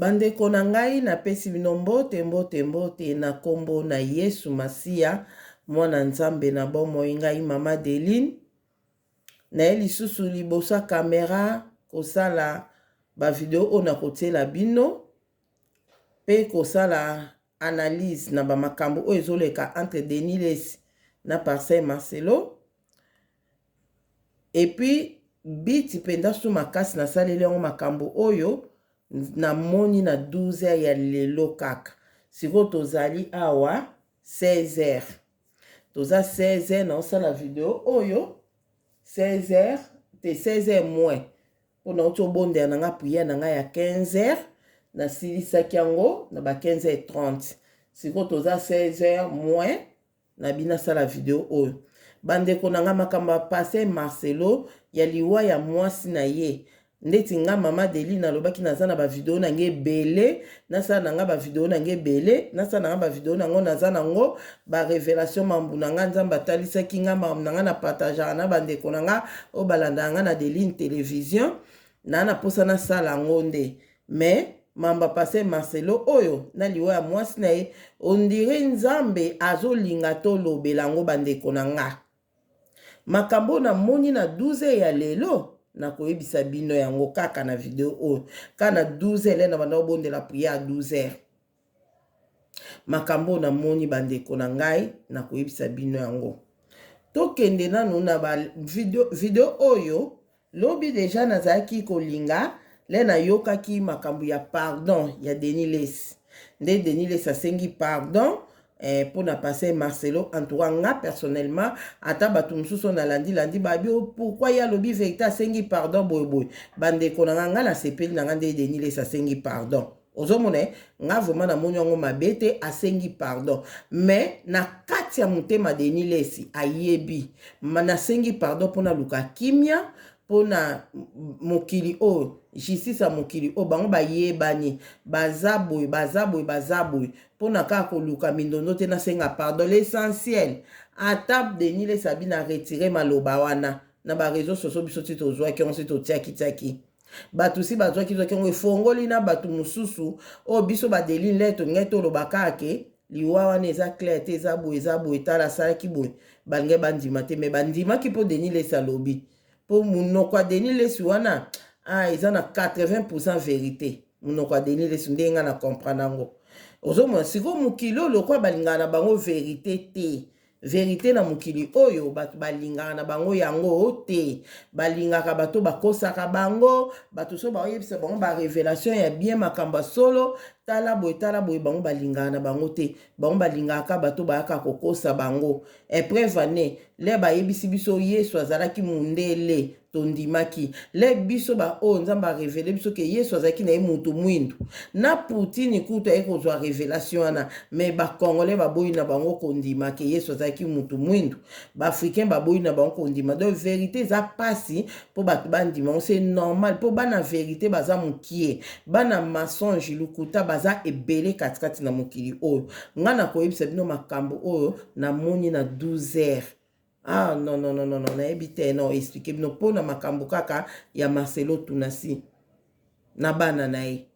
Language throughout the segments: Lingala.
Bandeko na ngai, napesi bino mbote, mbote, mbote na kombo na Yesu Masiya, mwana Nzambe na bomoi. Ngai Mama Deline, naye lisusu liboso ya kamera kosala ba video oyo nakotiela bino mpe kosala analyse na ba makambo oyo ezoleka entre Denis Lessi na Pasteur Marcelo. Et puis biti mpenza su makasi nasaleli yango makambo oyo namoni na 12 heures ya lelo kaka. Sikoyo tozali awa 16 heures, toza 16 heures naosala video oyo 16 heures te, 16 heures moins, mpo nauti obondela na nga prière na ngai ya 15 heures, nasilisaki yango na ba 15 heures 30. Sikoyo toza 16 heures moins na bino asala video oyo. Bandeko na nga, makambo ya Pasteur Marcelo ya liwa ya mwasi na ye, ndeti nga Mama Deline nalobaki naza na ba video na nga ebele, nasala na nga ba video na nga ebele, nasala na nga ba video na ngo, naza nango ba revelation, mambu na nga Nzambe atalisaki nga, makambo na nga na partageaka na bandeko na nga oyo balandaka nga na Deline Television. Na na posa nasala yango nde, mais mamba Pasteur Marcelo oyo na liwa ya mwasi na ye, ondire Nzambe azolinga tolobela yango. Bandeko na nga, makambo oyo namoni na 12 ya lelo, nakoyebisa bino yango kaka na video oyo. Kaka na 12 heures na banda kobondela prière ya 12 heures, makambo oyo namoni, bandeko na ngai, nakoyebisa bino yango. Tokende nanu na ba video, video oyo. Lobi deja nazalaki kolinga le nayokaki makambo ya pardon ya Denis Lessi, nde Denis Lessi asengi pardon mpona Pasteur Marcelo. En tout cas nga personnellement, ata bato mosusu oyo nalandi-landi babi oh, pourquoi ye alobi vérité, asengi pardon boyeboye. Bandeko na nga, nga nasepeli na nga nde Denis Lessi asengi pardon. Ozomona, nga vraiment namoni yango mabe te asengi pardon, mais na kati ya motema Denis Lessi ayebi nasengi pardon mpona luka kimia, mpona mokili oyo, justice ya mokili oyo, bango bayebani, baza boye, baza boye, baza boye, mpona kaka koluka mindondo te, nasenga pardon. L'essentiel, ata Denis Lessi abi na retire maloba wana na ba réseaux sociaux, biso ti tozwaki yango, si totiaki-tiaki, bato si bazwaki zwaki yango, efongoli na bato mosusu oyo biso badeline le tolingai toloba kaka ke liwa wana eza clair te, eza boye, eza boye, tala asalaki boye, balingai bandima te. Mais bandimaki mpo Denis Lessi alobi, mpo monoko ya Denis Lessi wana, ah, eza na 80 vérité. Monoko ya Denis Lessi, ndenge nga na comprendre yango, ozomona sikoyo mokili oyo lokwa balingaka na bango vérité te. Vérité na mokili oyo, bato balingaka na bango yango te. Balingaka bato bakosaka bango. Bato so baoyebisa bango ba révélation ya bien, makambo ya solo, tala boye, tala boye, bango balingaka na bango te. Bango balingaka bato bayaka kokosa bango. Preuve ane le bayebisi biso Yesu azalaki mundele, tondimaki. Le biso baoyo Nzambe a révéler biso ke Yesu azalaki na ye motu mwindu, na Poutine kutu aye kozwa révélation wana, mais ba Congolais baboyi na bango kondima ke Yesu azalaki motu mwindu. Ba Africain baboyi na bango kondima. Donc vérité eza mpasi mpo bato bandima yango, c'est normal, mpo bana vérité baza mokie, bana mensonge, lukuta baza ebele katikati na mokili oyo. Ngai nakoyebisa bino makambo oyo namoni na 12 heures. Ah non, non, non, non, non, nayebi te na expliquer bino mpona makambo kaka ya Marcelo Tunasi na bana na ye.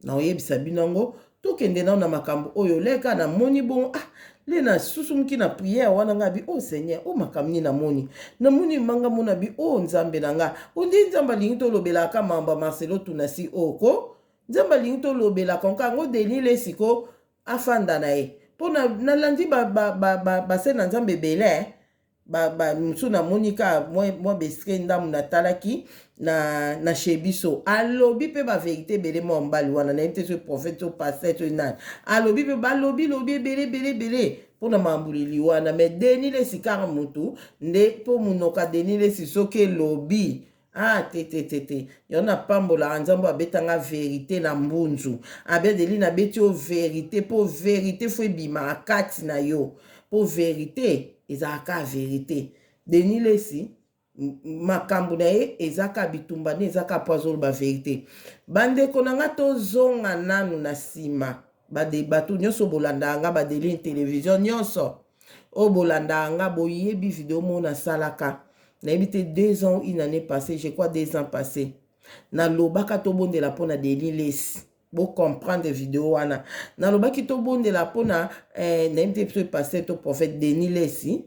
Naoyebisa bino yango. Tokende nao na makambo oyo. Leka namoni bongo, ah, le nasusumuki na prière wana, nga bi: "Oh Seigneur, o makambo nini namoni? Namoni manga mona bi, o oh, Nzambe na nga." Ondi Nzambe alingi tolobelaka makambo ya Marcelo Tunasi oyo ko Nzambe alingi tolobelaka nka yango. Denis Lessi ko afanda na ye, mpo nalandi basali na Nzambe ebele mosusu, namoni ka mwa bestre ndambu natalaki na chez biso, alobi mpe ba vérité ebele. Mwa mobali wana, nayebi te soki prophète to pasteur to nani, alobi mpe, balobi lobi ebele ebele ebele mpona mambulili wana. Mais Denis Lessi kaka motu nde, mpo monoko ya Denis Lessi soki elobi, ah, te te te te. Yango napambolaka Nzambe abetanga vérité na mbunzu abia Deline, abeti yo vérité, mpo vérité faut ebimaka kati na yo, mpo vérité ezalaka vérité. Denis Lessi, makambo na ye eza ka bitumba nde eza ka mpo azoloba vérité. Bandeko na nga, tozonga nanu na nsima. Bato nyonso bolandaka nga, badeline télévision nyonso oyo bolandaka nga, boyebi video moko nasalaka, nayebi te, 2 ans ou une année passée, je crois 2 ans passé, nalobaka tobondela mpona Denis Lessi. Bo comprendre video wana. Nalobaki tobondela mpona eh, nayebi te biso pasteur to prophète Denis Lessi,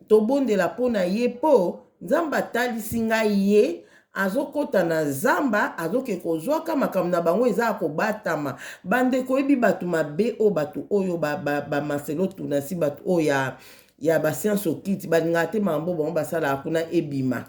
tobondela mpona ye mpo Nzambe atalisi ngai ye azokota na zamba, azoke kozwaka makambo na bango eza ya kobatama. Bandeko, oyebi bato mabe oyo, bato oyo ba, ba, ba Marcelo Tunasi, bato oyo ya, ya ba science occulte, balingaka te makambo bango basalaka kuna ebima.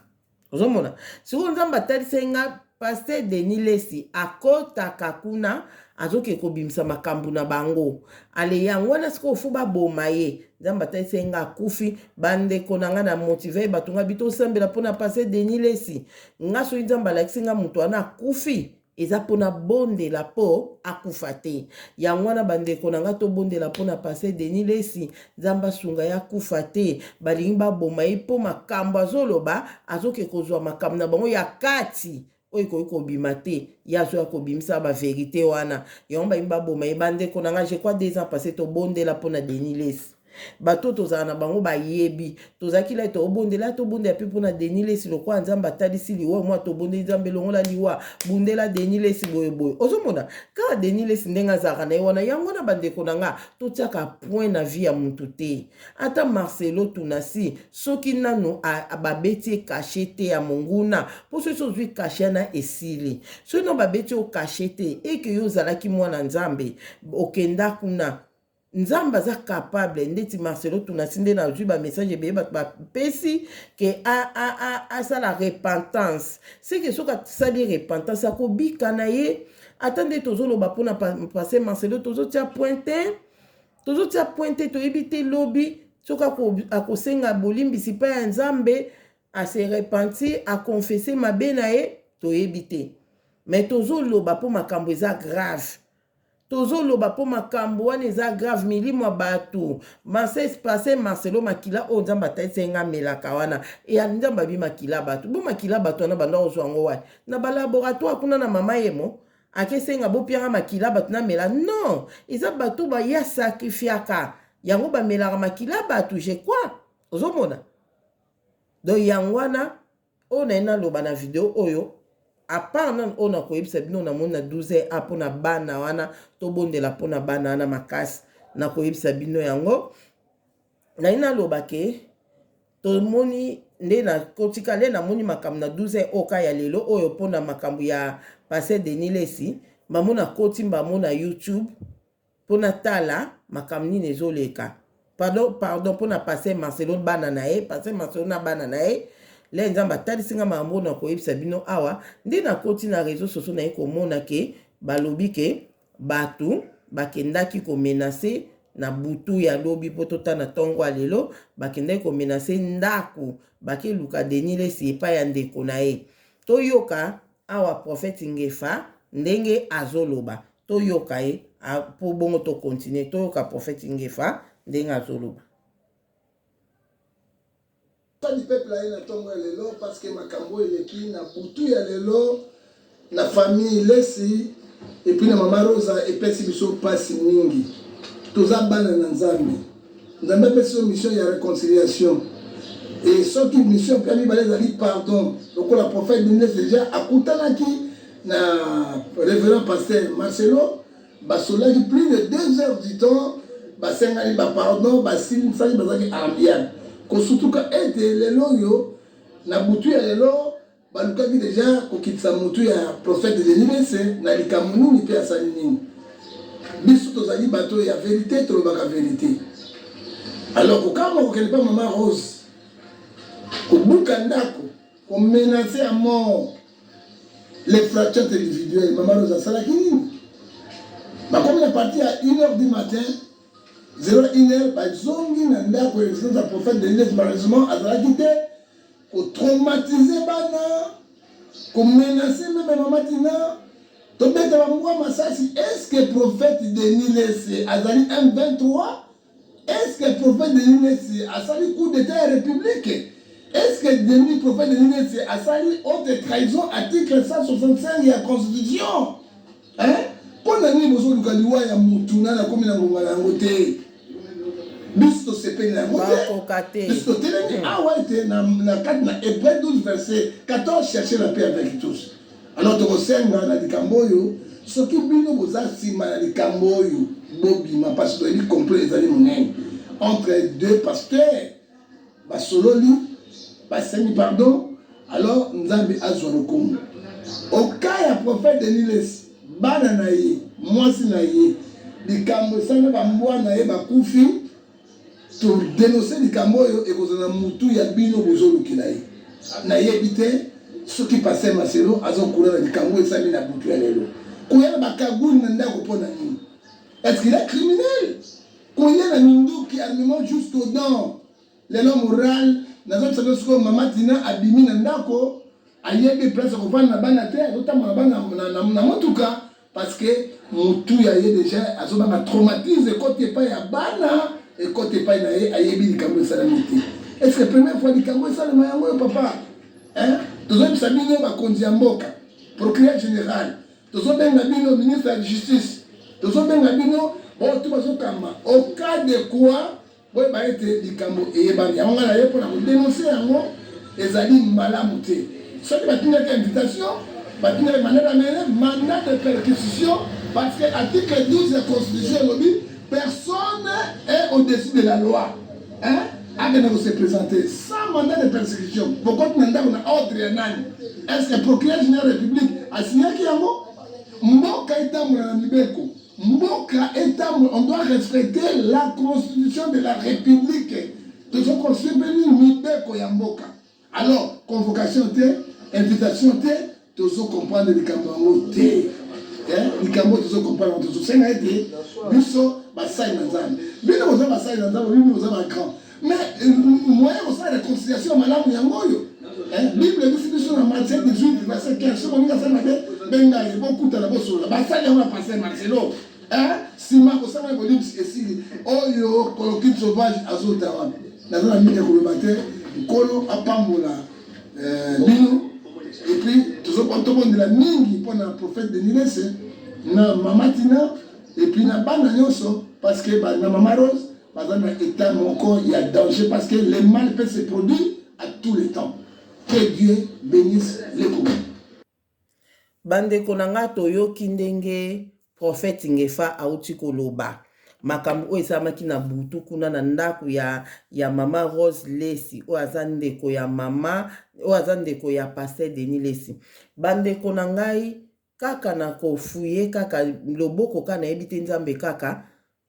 Ozomona sikoyo Nzambe atalisaki nga pasteur Denis Lessi akotaka kuna, azoke kobimisa makambo na bango. Ale yango wana sikoyo fo baboma ye. Nzambe atalisaki nga akufi. Bandeko na nga, na motive bato nga bi tosambela mpona pasteur Denis Lessi. Nga soki Nzambe alakisi nga moto wana akufi, eza mpona bondela mpo akufa te. Yango wana bandeko na nga, tobondela mpona pasteur Denis Lessi. Nzambe asunga ye akufa te. Balingi baboma ye mpo makambo azoloba, azoke kozwa makambo na bango ya kati oyo ekoki kobima te, ye azoya kobimisa baverité wana. Yango balingi baboma ye. Bandeko na nga, je crois 2 ans passé tobondela mpona Denis Lessi. Bato oyo tozala na bango bayebi, tozalaki lai tobondela, tobondela mpe mpona Denis Lessi. Lokola Nzambe atalisi liwa mwa, tobondeli Nzambe elongola liwa, bundela Denis Lessi boyeboye. Ozomona kaka Denis Lessi ndenge azalaka na ye wana. Yango wana bandeko na nga, totiaka point na vie ya mutu te. Ata Marcelo Tunasi, soki nanu babeti ye cachet te ya monguna, mpo soki ozwi cachet wana esili. Soki nano babeti yo cachet te, eke yo ozalaki mwana Nzambe, okenda kuna, Nzambe aza capable. Ndeti Marcelo Tunasi, nde nazwi bamessage ebele, bato bapesi ke asala repentance. Seke soki asali repentance, akobika na ye. Ata nde tozoloba mpona pasteur Marcelo, tozotia point te, tozotia point te. Toyebi te lobi soki akosenga bolimbisi mpa ya Nzambe, ase repentir, aconfesser mabe na ye, toyebi te. Mais tozoloba mpo makambo eza grave. Tozoloba mpo makambo wana eza grave, milimo ya bato. Pasteur Marcelo, makila oyo Nzambe atalisi nga amelaka wana ya Nzambe, abi makila bato bo makila bato wana banda kozwa yango wapi? Na balaboratoire kuna na mama yemo akesenga bopianga makila bato namela? Non, eza bato baya sacrifiaka yango, bamelaka makila bato, je crois. Ozomona, donc yango wana oyo naye naloba na video oyo. À part nanu oyo nakoyebisa bino, namoni na 12 a mpona bana wana, tobondela mpona bana wana makasi. Nakoyebisa bino yango. Naye naloba ke tomoni nde nakotika nde namoni makambo na 12 oyo ka ya lelo oyo mpona makambo ya pasteur Denis Lessi. Bamo nakoti mbamo na YouTube mpona tala makambo nini ezoleka. Pardon, pardon, mpona pasteur Marcelo, bana na ye, pasteur Marcelo na bana na ye. Le Nzambe atalisi nga makambo oyo nakoyebisa bino awa. Nde nakoti na réseau sociaux, naye komona ke balobi ke bato bakendaki komenacer na butu ya lobi mpo totana ntongo ya lelo, bakendaki komenacer ndako, bakeluka Denis Lessi epai ya ndeko na ye. Toyoka awa prophète Ngefa ndenge azoloba, toyoka ye mpo bongo tocontinuer. Toyoka prophète Ngefa ndenge azoloba. Tali peuple aye na ntongo ya lelo parce que makambo eleki na butu ya lelo na famille Lessi et puis na mama Rosa epesi biso mpasi mingi. Toza bana na Nzambe. Nzambe apesi biso mission ya réconciliation, et soki mission mpe ya mibale ezali pardon. Lokola prophète Denis déjà akutanaki na révérend pasteur Marcelo, basolaki plus de 2 heures du temps, basengani bapardon, basilisaki, bazalaki ambiable. Kosutuka ete lelo oyo na butu ya lelo balukaki deja kokitisa motu ya prophète Denis Lessi na likambo nini mpe asali nini. Biso tozali bato ya vérité, tolobaka vérité. Alors kokamwa, kokende mpa mama Rose, kobuka ndako, komenacer à mort, les fractions individuelles. Mama Rose asalaki nini? Bakomi na partir ya 1 heure du matin, 01 heure, bazongi na ndako ya résidence ya prophète Denis. Malheureusement azalaki te. Kotraumatiser bana, komenacer même mama Tina, tobeta bambwa masasi. Est ce que prophète Denis Lessi azali M23? Est ce que prophète Denis Lessi asali coup d'état ya république? Est ce que Denis, prophète Denis Lessi asali haute trahison, article 165 ya constitution, hein? Mpo na nini bozoluka liwa ya mutu nani akomi na ngonga na yango te? Biso tosepeli na yango te. Biso totelemi awa ete na kati na Hébreu 12 verset 14, chercher la paix avec tous. Alors tokosenga na likambo oyo. Soki bino boza nsima ya likambo oyo, bobima parce toyebi complot ezali monene entre deux pasteurs. Basololi, basengi pardon, alors Nzambe azwa lokumu. Au cas ya prophète Denis Lessi, bana na ye, mwasi na ye, likambo esalami ba mbwa na ye bakufi, to denoncer likambo oyo ekozala na mutu ya bino bozolukela ye. Nayebi te soki pasteur Marcelo azokula na likambo oyo esalami na butu ya lelo. Koya na ba cagoule na ndako mpo na nini? Est-ce qu'il est criminel? Koya na minduki armement jusqu'aux dents. Lelo moral nazobisa bino sikoyo mama Tina abimi na ndako ayebi place ya kovanda na bana te azotambola na bana na, na, na motuka parce que mutu ya ye deja azobanga traumatisme ekoti epai ya bana ekoti epai na ye ayebi likambo esalami te. Est ce que première fois likambo esalema yango oyo papa hein? Tozoyebisa bino bakonzi ya mboka, procureur général, Tozo benga bino ministre ya justice, tozo benga bino baoyo tu bazokamba au cas de quoi boyeba ete likambo eyebani. Yango ngai naye mpo na kodenonse yango, ezali malamu te. Soki batindaki invitation, batindaki mandat d'amener, mandat de perquisition, parce que article 12 ya constitution elobi personne est au-dessus de la loi. Hein? Akende ko se présenter sans mandat de persécution. Bokoti na ndako na ordre ya nani? Est-ce que procureur général de la République asignaki yango? Mboka etambola na mibeko. Mboka etambola, on doit respecter la constitution de la République. Tozo construire mpe nini mibeko ya mboka. Alors convocation te, invitation te, tozo comprendre likambo yango te. Eh, likambo tozo comprendre yango tozo senga ete biso basali na Nzambe. Bino boza basali na Nzambe, bino boza ba grand. Mais euh, moyen kosala réconciliation malamu yango oyo. Eh, Bible ebisi biso na Matthieu 18 verset 15 soki olingi asala mabe benga ye bokutana bosolola. Basali yango na pasteur Marcelo. Eh, sima kosala bolimbisi esili. Oyo kolokit sauvage azota wapi? Naza na mingi ya koloba te. Nkolo apambola eh, bino. Et puis tozobondela mingi mpo na prophète Denis Lese na mama Tina et puis na bana nyonso parce que ba, na mama Rose baza na état moko ya danger parce que le mal peut se produire à tous les temps. Que Dieu bénisse les Congo. Bandeko na nga toyoki ndenge prophète Ngefa auti koloba makambo oyo esalamaki na butu kuna na ndako ya, ya mama Rose Lesi oyo aza ndeko ya mama oyo aza ndeko ya pasteur Denis Lesi. Bandeko na ngai kaka na kofuye kaka loboko kaka nayebi te Nzambe kaka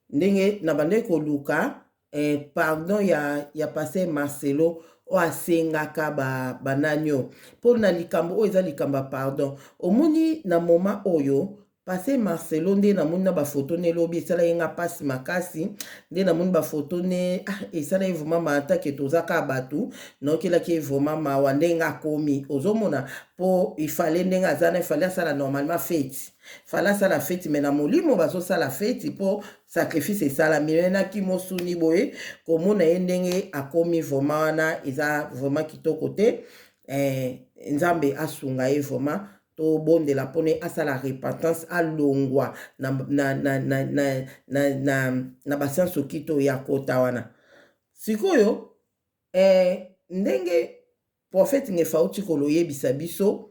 ndenge na bandaki koluka eh, pardon ya, ya pasteur Marcelo oyo asengaka ba, banani oyo mpo na likambo oyo eza likambo ya pardon. Omoni na moma oyo pasteur Marcelo nde namoni na bafoto ne lobi esalaki nga mpasi makasi nde namoni bafoto ne ah, esalaki vraiment mawa take toza kaka bato nayokelaki ye vraiment mawa ndenge akomi ozomona mpo ifale ndenge aza na ifale asala normalement feti fale asala feti me na molimo bazosala feti mpo sacrifice esalami me na kimosuni boye komona ye ndenge akomi vraiment wana eza vraiment kitoko te eh, nzambe asunga ye vraiment tobondela mpona asala repentance alongwa na, na, na, na, na, na, na, na basianse okito ya kota wana sikoyo eh, ndenge Prophète Ngefa auti koloyebisa biso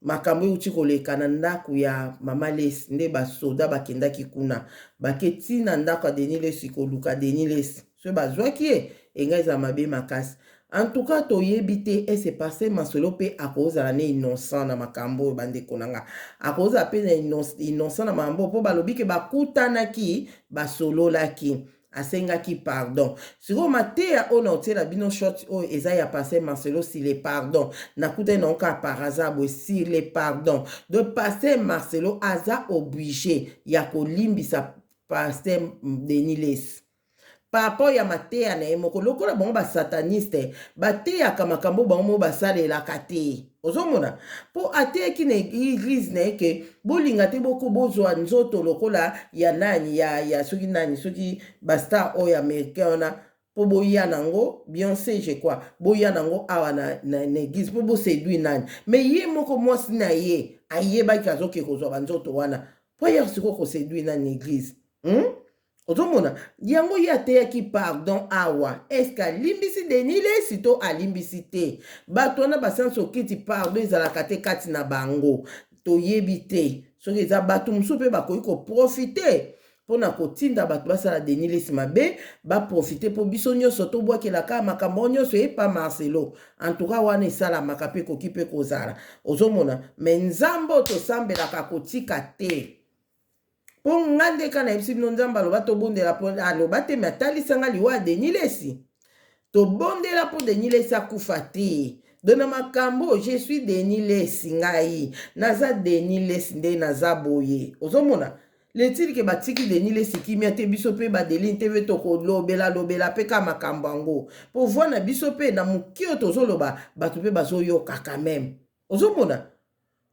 makambo euti koleka na ndako ya mama Lesi nde basoda bakendaki kuna bake ti na ndako ya Denis Lesi koluka Denis Lesi soki bazwaki ye engai ezala mabe makasi en tout cas toyebi te ese passe masolo mpe akozala ne innocent na makambo oyo bandeko na nga akozala mpe na innocent na makambo oyo mpo balobi ke bakutanaki basololaki asengaki pardon sikoyo mateya oyo na otiela bino short oyo eza ya pasteur Marcelo sur le pardon nakutani nango kaka par hasard boye sur le pardon donc pasteur Marcelo aza oblige ya kolimbisa pasteur Denis Lessi par rapport ya mateya na ye moko lokola bango basataniste bateyaka makambo bango moko basalelaka te ozomona mpo ateyaki na eglise na ye ke bolinga te boko bozwa nzoto lokola ya nani ya, ya soki nani soki bastar oyo américain wana mpo boya nango Beyonce je crois boya nango awa na, na, na eglise mpo boseduire nani me ye moko mwasi na ye ayebaki azoke kozwa banzoto wana mpo ayaka sikoyo koseduire nani na eglise hmm? Ozomona yango ye ateyaki pardon awa eske alimbisi Denis Lessi to alimbisi te? Bato wana ba science okiti pardon ezalaka te kati na bango. Toyebi te soki eza bato mosusu mpe bakoki koprofite mpo na kotinda bato basala Denis Lessi mabe, baprofite mpo biso nyonso tobwakelaka makambo oyo nyonso epa Marcelo. En tout cas wana esalamaka mpe ekoki mpe kozala, ozomona. Me Nzambe oyo tosambelaka akotika te. Mpo nga nde kaka nayebisi bino, Nzambe aloba tobondela mpo aloba te, me atalisa nga liwa ya Denis Lessi. Tobondela mpo Denis Lessi akufa te. Donc na makambo oyo, je suis Denis Lessi, ngai naza Denis Lessi nde naza boye, ozomona. Letili ke batiki Denis Lessi kimia te, biso pe ba Deline TV tokolobela lobela pe ka makambo yango. Po voix na biso pe na moke oyo tozoloba bato pe bazoyoka quand même. Ozomona?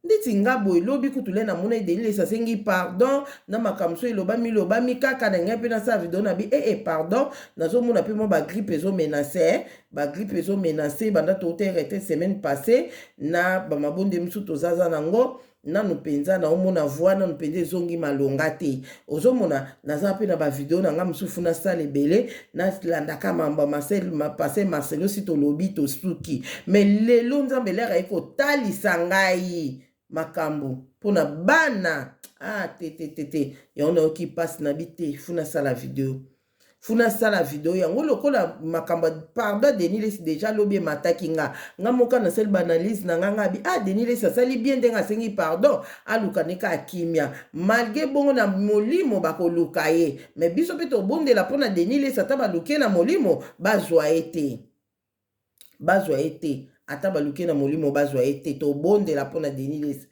Ndeti nga boye lobi kutu le namonaki Denis Lessi asengi pardon na makambo so elobami lobami kaka na ngai pe nasala video na bi eh eh pardon, nazomona pe mwa ba grippe ezo menacer, ba grippe ezo menacer banda touta retraite semaine passee na ba mabonde mosusu tozaza nango. Nanu penza naomona voix nanu penza ezongi malonga te, ozomona. Naza pe na ba video na nga mosusu nasala ebele, nalandaka mambo ya Marcel Pasteur Marcelo, si tolobi tosuki. Mais lelo Nzambe lere aye kotalisa ngai makambo mpona bana, ah te te te te, yango nayoki mpasi na bi te, fu nasala video, fu nasala video yango lokola makambo ya pardon Denis Lessi deja lobi emataki nga nga moko nasali baanalyse na nga, nga bi ah Denis Lessi asali bien ndenge asengi pardon, aluka nde kaka kimia malgré bongo na molimo bakoluka ye. Me biso mpe tobondela mpona Denis Lessi, ata baluki ye na molimo bazwa ye te, bazwa ye te, ata baluki ye na molimo bazwa ye te. Tobondela mpona Denis Lessi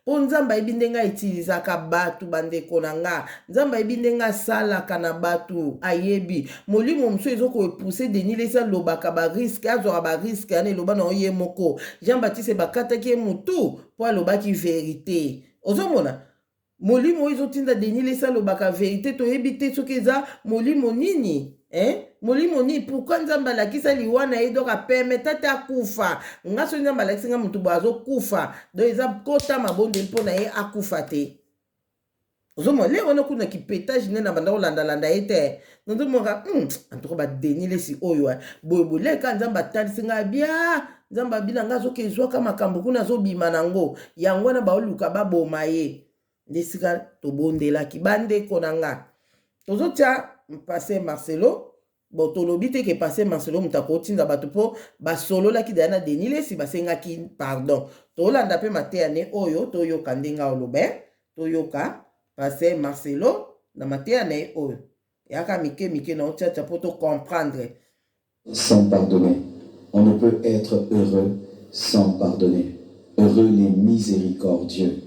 mpo Nzambe ayebi ndenge autilisaka bato. Bandeko na nga, Nzambe ayebi ndenge asalaka na bato, ayebi molimo mosusu ezokopousser Denis Lessi alobaka barisques, azwaka barisques wana. Eloba na ye moko Jean Baptiste, bakataki ye motu mpo alobaki verité. Ozomona molimo oyo ezotinda Denis Lessi alobaka verité, toyebi te soki eza molimo nini, eh? Molimo nini? Pourquoi Nzambe alakisa liwa na ye, donc apermettre te akufa? Nga soki Nzambe alakisi nga motu boye azokufa, donc eza kota mabondeli mpo na ye akufa te. Ozomona le wana kuna kipetage nde na banda kolandalanda ye te, nazomonaka en tout cas baDenis Lessi oyo boye boye. Leka Nzambe atalisi ngai bia, Nzambe abina ngai azoki ezwaka makambo kuna, azobima nango yango wana baoluka baboma ye. Nde esika tobondelaki, bandeko na nga, tozotia Pasteur Marcelo. Bon, tolobi te ke Pasteur Marcelo moto akotinda bato, mpo basololaki deya na Denis Lessi, basengaki pardon. Tolanda mpe mateya ne oyo, toyoka ndenge oloba, toyoka Pasteur Marcelo na mateya na ye oyo eyaka mike mike na otiatia mpo tocomprendre. Sans pardonner. On ne peut être heureux sans pardonner. Heureux les miséricordieux.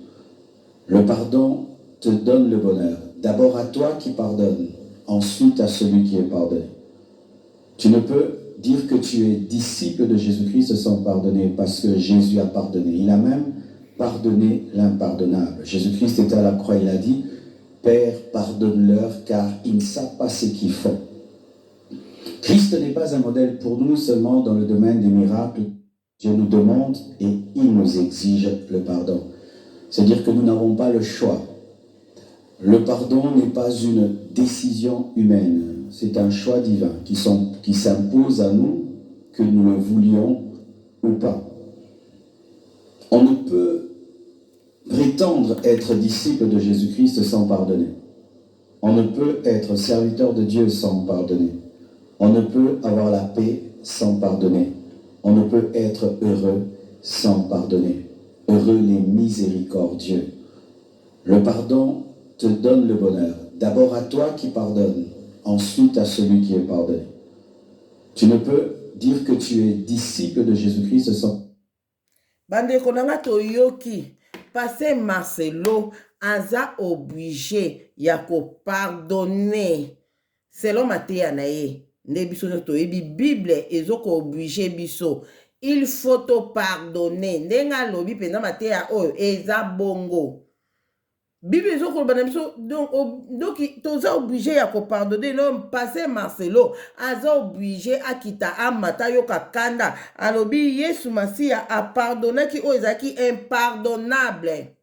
Le pardon te donne le bonheur. D'abord à toi qui pardonnes, ensuite à celui qui est pardonné. Tu ne peux dire que tu es disciple de Jésus-Christ sans pardonner, parce que Jésus a pardonné. Il a même pardonné l'impardonnable. Jésus-Christ était à la croix, il a dit: Père, pardonne-leur, car ils ne savent pas ce qu'ils font. Christ n'est pas un modèle pour nous seulement dans le domaine des miracles. Dieu nous demande et il nous exige le pardon. C'est-à-dire que nous n'avons pas le choix. Le pardon n'est pas une décision humaine, c'est un choix divin qui s'impose à nous, que nous le voulions ou pas. On ne peut prétendre être disciple de Jésus-Christ sans pardonner. On ne peut être serviteur de Dieu sans pardonner. On ne peut avoir la paix sans pardonner. On ne peut être heureux sans pardonner. Heureux les miséricordieux. Le pardon te donne le bonheur. D'abord à toi qui pardonnes, ensuite à celui qui est pardonné. Tu ne peux dire que tu es disciple de Jésus-Christ sans Bandeko na nga, toyoki Pasteur Marcelo aza obligé ya kopardonner selon mateya na ye. Nde biso nyonso toyebi Bible ezokoobliger biso, il faut topardonner. Ndenge alobi mpenza mateya oyo eza bongo, Bible ezokoloba na biso. Donc toza obligé ya kopardonner. No, Pasteur Marcelo aza obligé akita amata ayoka kanda. Alobi Yesu Masiya apardonnaki oyo ezalaki impardonnable,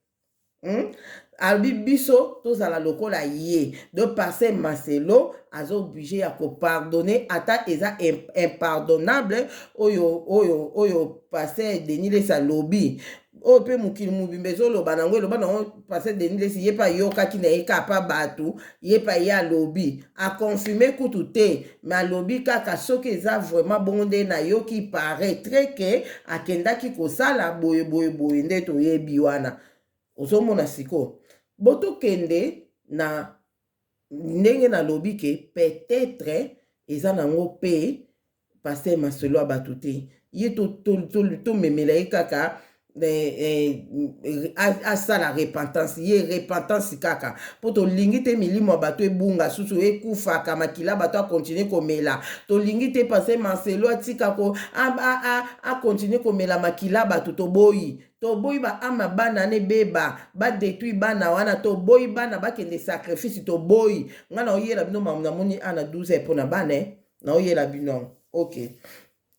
Alobi biso tozala lokola ye. Donc Pasteur Marcelo aza obligé ya kopardonner ata eza impardonnable oyo Pasteur Denis Lessi alobi. Oyo mpe mokili mobimba ezoloba nango, eloba nango pasteur Denis Lessi, ye mpe ayokaki na ye kaka pa bato, ye mpe ye alobi, aconfirme kutu te, mais alobi kaka soki eza vraiment bongo nde nayoki paraître ke akendaki kosala boye boye boye, nde toyebi wana. Ozomona sikoyo, botokende na ndenge nalobi ke peut-être eza nango mpe pasteur Masolo ya bato te, ye tomemela ye kaka asala repentance, ye repentance kaka, mpo tolingi te milimo ya bato ebunga susu, ekufaka makila, bato akontinue komela. Tolingi te pasteur Marcelo atika ko akontinue komela makila bato. Toboyi, toboyi baama bana wana ebeba, badétruire bana wana. Toboyi bana bakende sacrifice, toboyi. Ngai naoyela bino mamu namoni ana 12 mpo na bana, naoyela bino. Ok,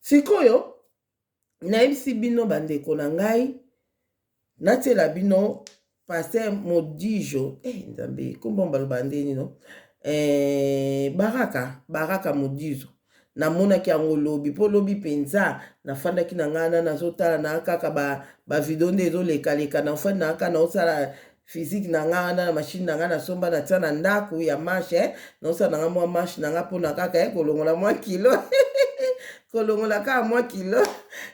sikoyo nayebisi bino, bandeko na ngai, natiela bino pasteur Modijo. Nzambe, kombo baloba ndeni no? Baraka, Baraka Modizo. Namonaki yango lobi, mpo lobi mpenza nafandaki na ngai na nazotala na kaka bavideo ba nde ezolekaleka. Nafandi na kaka naosala physique na ngai wana na machine na ngai nasomba, natia na ndako ya marche. Naosala na ngai mwa marche na ngai mpona kaka kolongola mwa kilo, kolongola kaka mwa kilo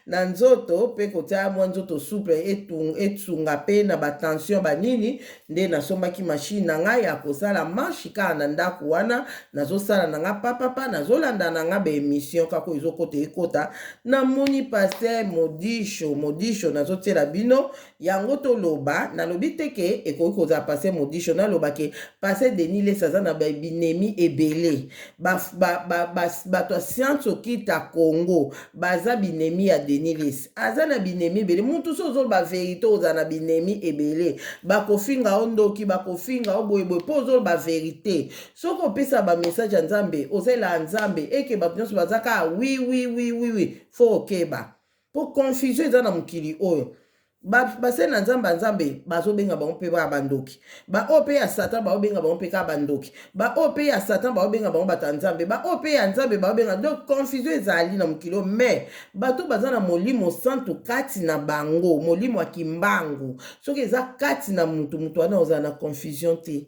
na nzoto mpe kotia mwa nzoto souple, esunga mpe na batension banini. Nde nasombaki machine na ngai ya kosala marche kaka na ndako wana, nazosala na nga papapa, nazolanda na nga baémission kaka oyo ezokota ekota. Namoni pasteur Modisho, Modisho, nazotiela bino yango. Toloba, nalobi te ke ekoki kozala pasteur Modisho. Naloba ke pasteur Denis Lessi aza na binemi ebele. Bato ya science okita Congo baza binemi ya Denis Lessi, aza na binemi ebele. Mutu so ozoloba vérité, ozala na binemi ebele, bakofinga o ndoki, bakofinga o boyeboye, mpo ozoloba vérité. Soki opesa bamessage ya Nzambe, ozalela Nzambe eke bato nyonso baza kaka oui oui oui oui oui, faut okeba, mpo confusion eza na mokili oyo. Basali na Nzambe ya Nzambe bazobenga bango mpe baka bandoki, baoyo mpe ya Satan baobenga bango mpe kaka bandoki, baoyo mpe ya Satan baobenga bango bato ya Nzambe, baoyo mpe ya Nzambe baobenga. Donc confusion ezali na mokili oyo. Mais bato baza na Molimo Santu kati na bango, molimo ya Kimbangu soki eza kati na mutu, mutu wana ozala na confusion te,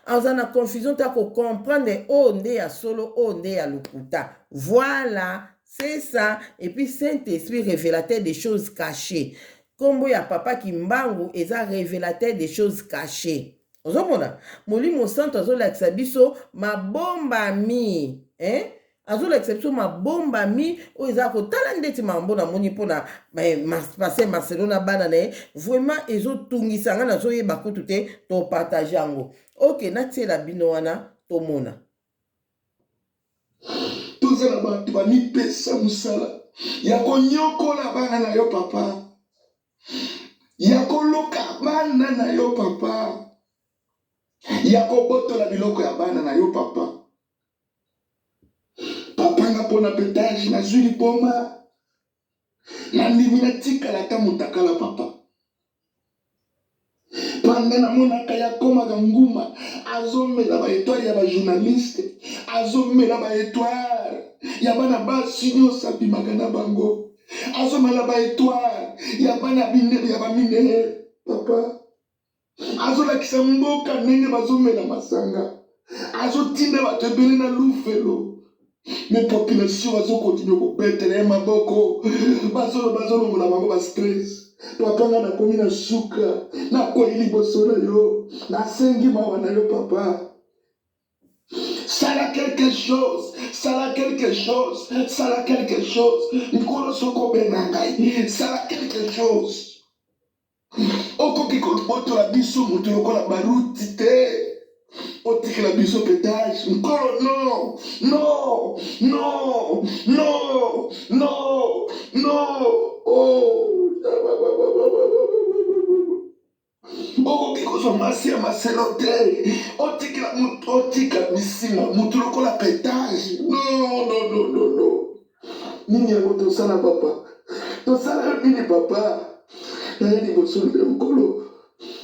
aza na confusion te, akocomprendre oyo nde ya solo, oyo nde ya lokuta. Voilà, c'est ça. Et puis Saint-Esprit, révélateur des choses cachées, nkombo ya papa Kimbangu eza révélateur des choses cachées. Ozomona Molimo Santo azolakisa biso mabombami, hein? Azolakisa biso mabombami oyo eza kotala ndeti mambo namoni mpona pasteur Marcelo na bana na ye. Vraiment ezotungisa nga, nazoyeba kutu te. Topartage yango. Ok, natiela bino wana, tomona. Toza na bato bamipesa mosala ya konyokola bana na yo papa, ya koluka bana na yo papa, ya kobotola biloko ya bana na yo papa. Papa, nga mpona petage nazwi liboma, nandimi natikala ata motakala papa. Panda namonaka yakomaka nguma, azomela baétoile ya bajournaliste, azomela baétoile ya bana basi nyonso abimaka na bango, azomela baétoile ya bana ya baminere papa, azolakisa mboka ndenge bazomela masanga, azotinda bato ebele na lufelo, mais population bazokontinue kobetela ye maboko, bazolongola bango bastress. Papa, nga nakomi na suka, nakwei liboso na yo, nasengi mawa na yo papa. Sala quelque chose, sala quelque chose, sala quelque chose. Nkolo, soki obenga ngai, sala quelque chose. Okoki kobotola biso moto lokola Baruti te, otikela biso petage. Nkolo, non, non, non, non, non, non. Oh, okoki kozwa masi ya maselo te, otikela moto, otika misinga motu lokola petage. Non, non, non, non, non. Nini yango tosala papa? Tosala yo nini papa? Naye liboso na yo nkolo,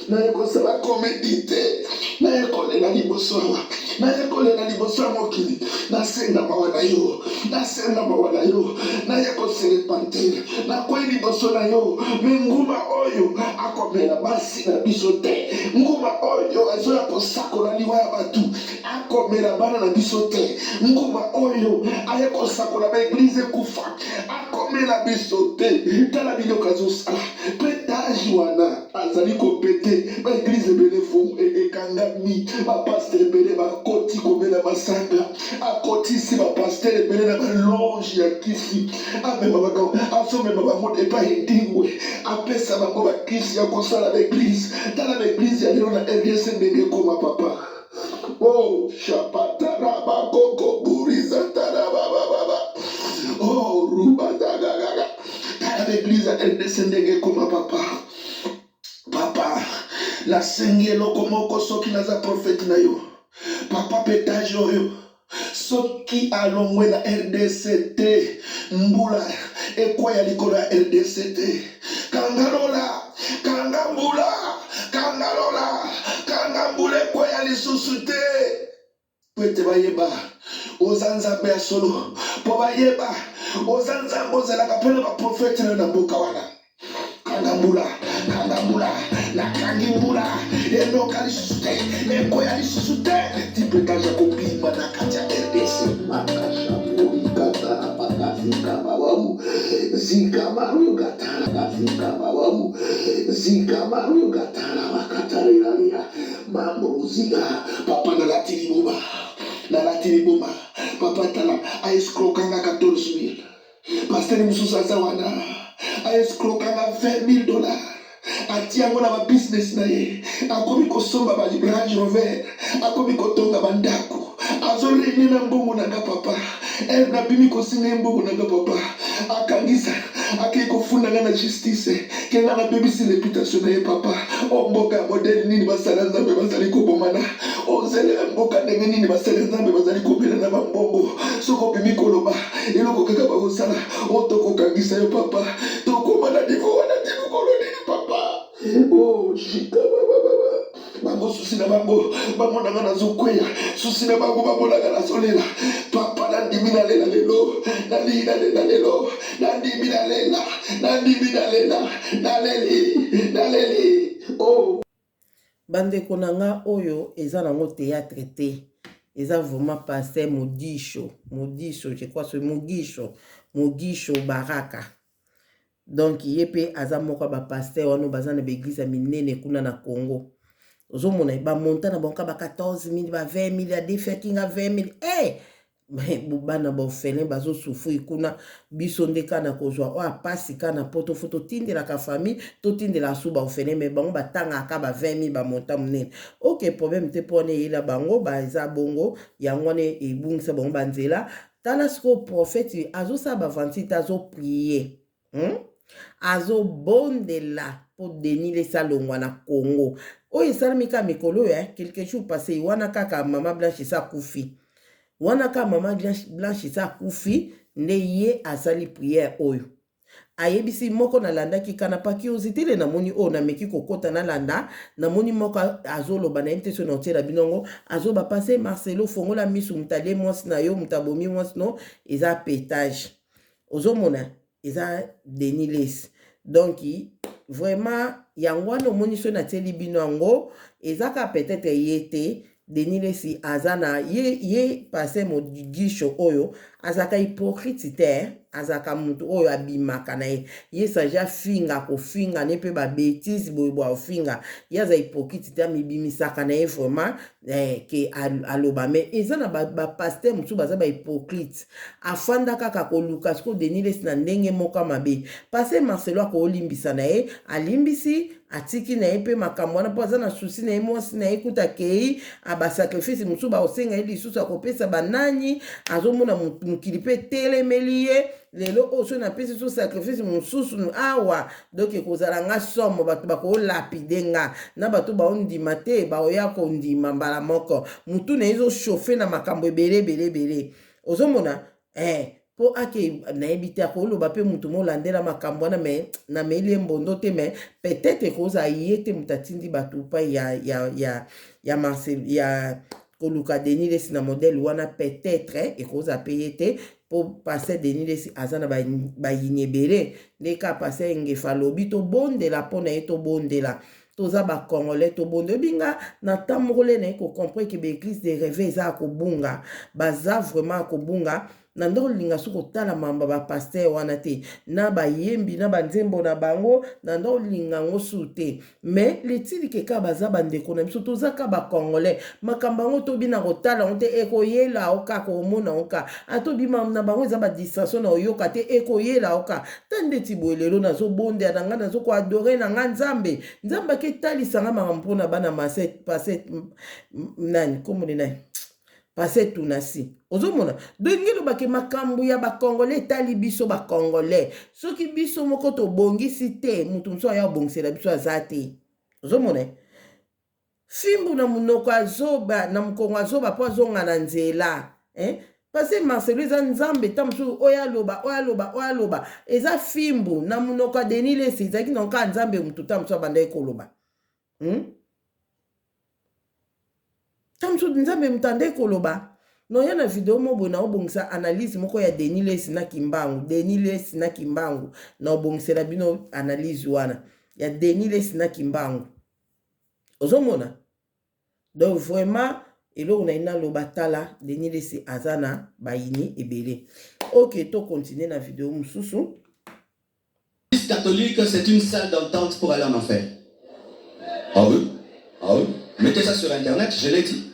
naye kosala comédie te, naye. kolela liboso awa, naye kolela liboso ya mokili, nasenga mawa na yo, nasenga mawa na yo, naye kose repentir, nakwei liboso na yo. Me nguma oyo akomela basi na biso te, nguma oyo azoya kosakola liwa ya bato akomela bana na biso te, nguma oyo aye kosakola ba eglize ekufa akomela biso te. Tala biloko azosala petage wana azali kopete ba eglize ebele fu ekangami, bapaster ebele bakoti komela masanga, akotisi bapaster ebele na balonge ya kisi, amema bango, azomema bango epai edingwe, apesa bango bakisi ya kosala ba eglize. Tala ba eglize ya lelo na rdc ndenge ekoma papa. Oh, shapatarabakoko burizatarabababa. Oh, rubazagagaga. Tala ba eglize ya rdc ndenge ekoma papa. Papa, nasengi eloko moko soki naza profete na yo. Papa, petage oyo soki alongwe na rdc te, mbula ekweya likolo ya rdc te. Kanga lola, kanga mbula, kanga lola, kanga mbula ekweya lisusu te. Mpo ete bayeba oza Nzambe ya solo, mpo bayeba oza Nzambe ozalaka mpe na baprofete na yo na mboka wana. Kanga mbula, kanga mbula, nakangi mbula, enoka lisusu te, ekweya lisusu te, ti petage akobima na kati ya rdc. Makashamoikataramakazikabawamu zikamarugataraazikabawamu zikamarugataramakatarearia mambrozia. Papa, nalati liboma, nalati liboma. Papa, tala, aescrokanga 14 000. Pasteur mosusu aza wana, aescrokanga 20 000 dollars, atia yango na babusiness na ye, akomi kosomba ba Range Rover, akomi kotonga bandako, azorene na mbongo na nga. Papa, ere nabimi kosinga ye mbongo na nga, papa, akangisa, akei kofunda nga na justice ke nga nabebisi réputation na ye. Papa, o mboka ya modèle nini basala Nzambe bazali kobomana? Ozele mboka ndenge nini basala Nzambe bazali komela na bambongo? Soki obimi koloba eloko kaka bakosala o tokokangisa yo. Papa, tokóma na niveau wana ti mokolo nini, papa? O shika babababa bango, souci na bango bamonanga nazokweya, souci na bango bamonanga nazolela. Papa, nandimi nalela lelo, nalingi nalela lelo, nandimi nalela, nandimi nalela, naleli, naleli o. Bandeko na nga, oyo eza nango théâtre te, eza vraiment pasteur Modisho, Modisho, je crois, so Mogisho, Mogisho Baraka. Donc ye mpe aza moko ya bapasteur wana baza na baeglize ya minene kuna na Congo. Ozomona bamonta na bango ka ba 14 000, ba 20 000, adefaki nga 20 000. Hey! Bana baorphelin bazosouffrir kuna, biso nde kaka na kozwa oyo apasi kaka na poto, fo totindelaka famille, totindelaka su baorphelin, mais bango batangaka ba 20 000, bamonta monene. Ok, problème te, mpo wana eyela bango baeza bongo, yango wana ebungisa bango banzela. Tala sikoyo, prophète azosala baventure te, azoprier, Azobondela mpo Denis Lessie alongwa na Congo. Oyo esalami kaka mikolo oyo, quelques jours passé wana, kaka mama Blanche esa akufi wana, kaka mama Blanche esa akufi nde ye asali prière oyo. Ayebisi moko, nalandaki kana pa curiosité le, namoni oyo nameki kokɔta, nalanda, namoni moko azoloba, nayebi te so na otiela bino yango, azoba: "Pasteur Marcelo, fongola misu, moto alie mwasi na yo, moto abomi mwasi no eza pétage." Ozomona eza Denis Lessie. Donc vraiment yango wana omoni so natieli bino yango, eza kaka peut-être ye te. Denis Lessie aza na ye, ye pasteur Mogisho oyo azalaka hypocrite te, azalaka motu oyo abimaka na ye, ye sage afinga, kofinga ne mpe babêtises boye boye, afinga ye, aza hypocrite te, amibimisaka na ye vraiment ke aloba. Mais eza na bapasteur mosusu baza bahypocrite, afanda kaka koluka sikoyo Denis Lessie na ndenge moko ya mabe. Pasteur Marcelo akolimbisa na ye, alimbisi, atiki na ye mpe makambo wana, mpo aza na souci na ye, mwasi na ye kuta akei, basacrifice mosusu bakosenga ye lisusu, akopesa banani? Azomona mokili mpe etelemeli ye lelo oyo. Soki napesi so sacrifice mosusu awa, donc ekozala nga somo, bato bakolapider nga na bato baondima te, baoya kondima mbala moko. Mutu na ye ezochauffer na makambo ebele ebele ebele, ozomona. mpo ake nayebi te akoloba mpe moto molandela makambo wana me nameli ye mbondo te me peut-être ekozala ye te moto atindi bato pai ya, ya, ya, ya, Marcel, ya koluka Denis Lessi na modèle wana peut-être ekozala mpe ye te mpo pasteur Denis Lessi aza na bayini ebele nde kaka pasteur Ngefa alobi tobondela mpo na ye tobondela toza ba congolais tobonda oyebi nga na temps moko le naye kocomprendre ke baeglise de reve eza ya kobunga baza vraiment ya kobunga na nde olinga soki kotala mamba bapaster wana te na bayembi na banzembo na bango na nde olinga yango su te mais letilike kaka baza bandeko na biso toza kaka bacongolais makambo yango tobina kotala yango te ekoyela yo kaka omona yango kaka ata obima na bango eza badistraction na oyoka te ekoyela yo kaka ta ndeti boye lelo nazobondela na ngai nazokoadore na ngai nzambe nzambe aketalisa ngai makambo mpona bana mase pase nani komone nani pase tunasi ozomona dongi elobake makambo ya bacongolais etali biso bacongolais soki biso moko tobongisi te moto mosusu aya kobongisela biso aza te ozomona fimbu na monoko azoba na mokongo azoba mpo azonga na nzela eh? parce marcelo eza nzambe ta mosusu oyo aloba oyo aloba oyo aloba eza fimbu na monoko ya denis lesi ezalaki na kaka nzambe motu ta mosusu abandaki koloba hmm? Ta mosusu nzambe moto andaki koloba noya na video moko boye naobongisa analyse moko ya denis lesi na kimbangu denis lesi na kimbangu naobongisela bino analyse wana ya denis lesi na kimbangu ozomona donc vraiment eloko na ye naloba tala denis lesi aza na bayini ebele ok to continue na video mosusu catholique, c'est une salle d'entente pour aller en enfer. Ah oui Ah oui Mettez ça sur Internet, je l'ai dit.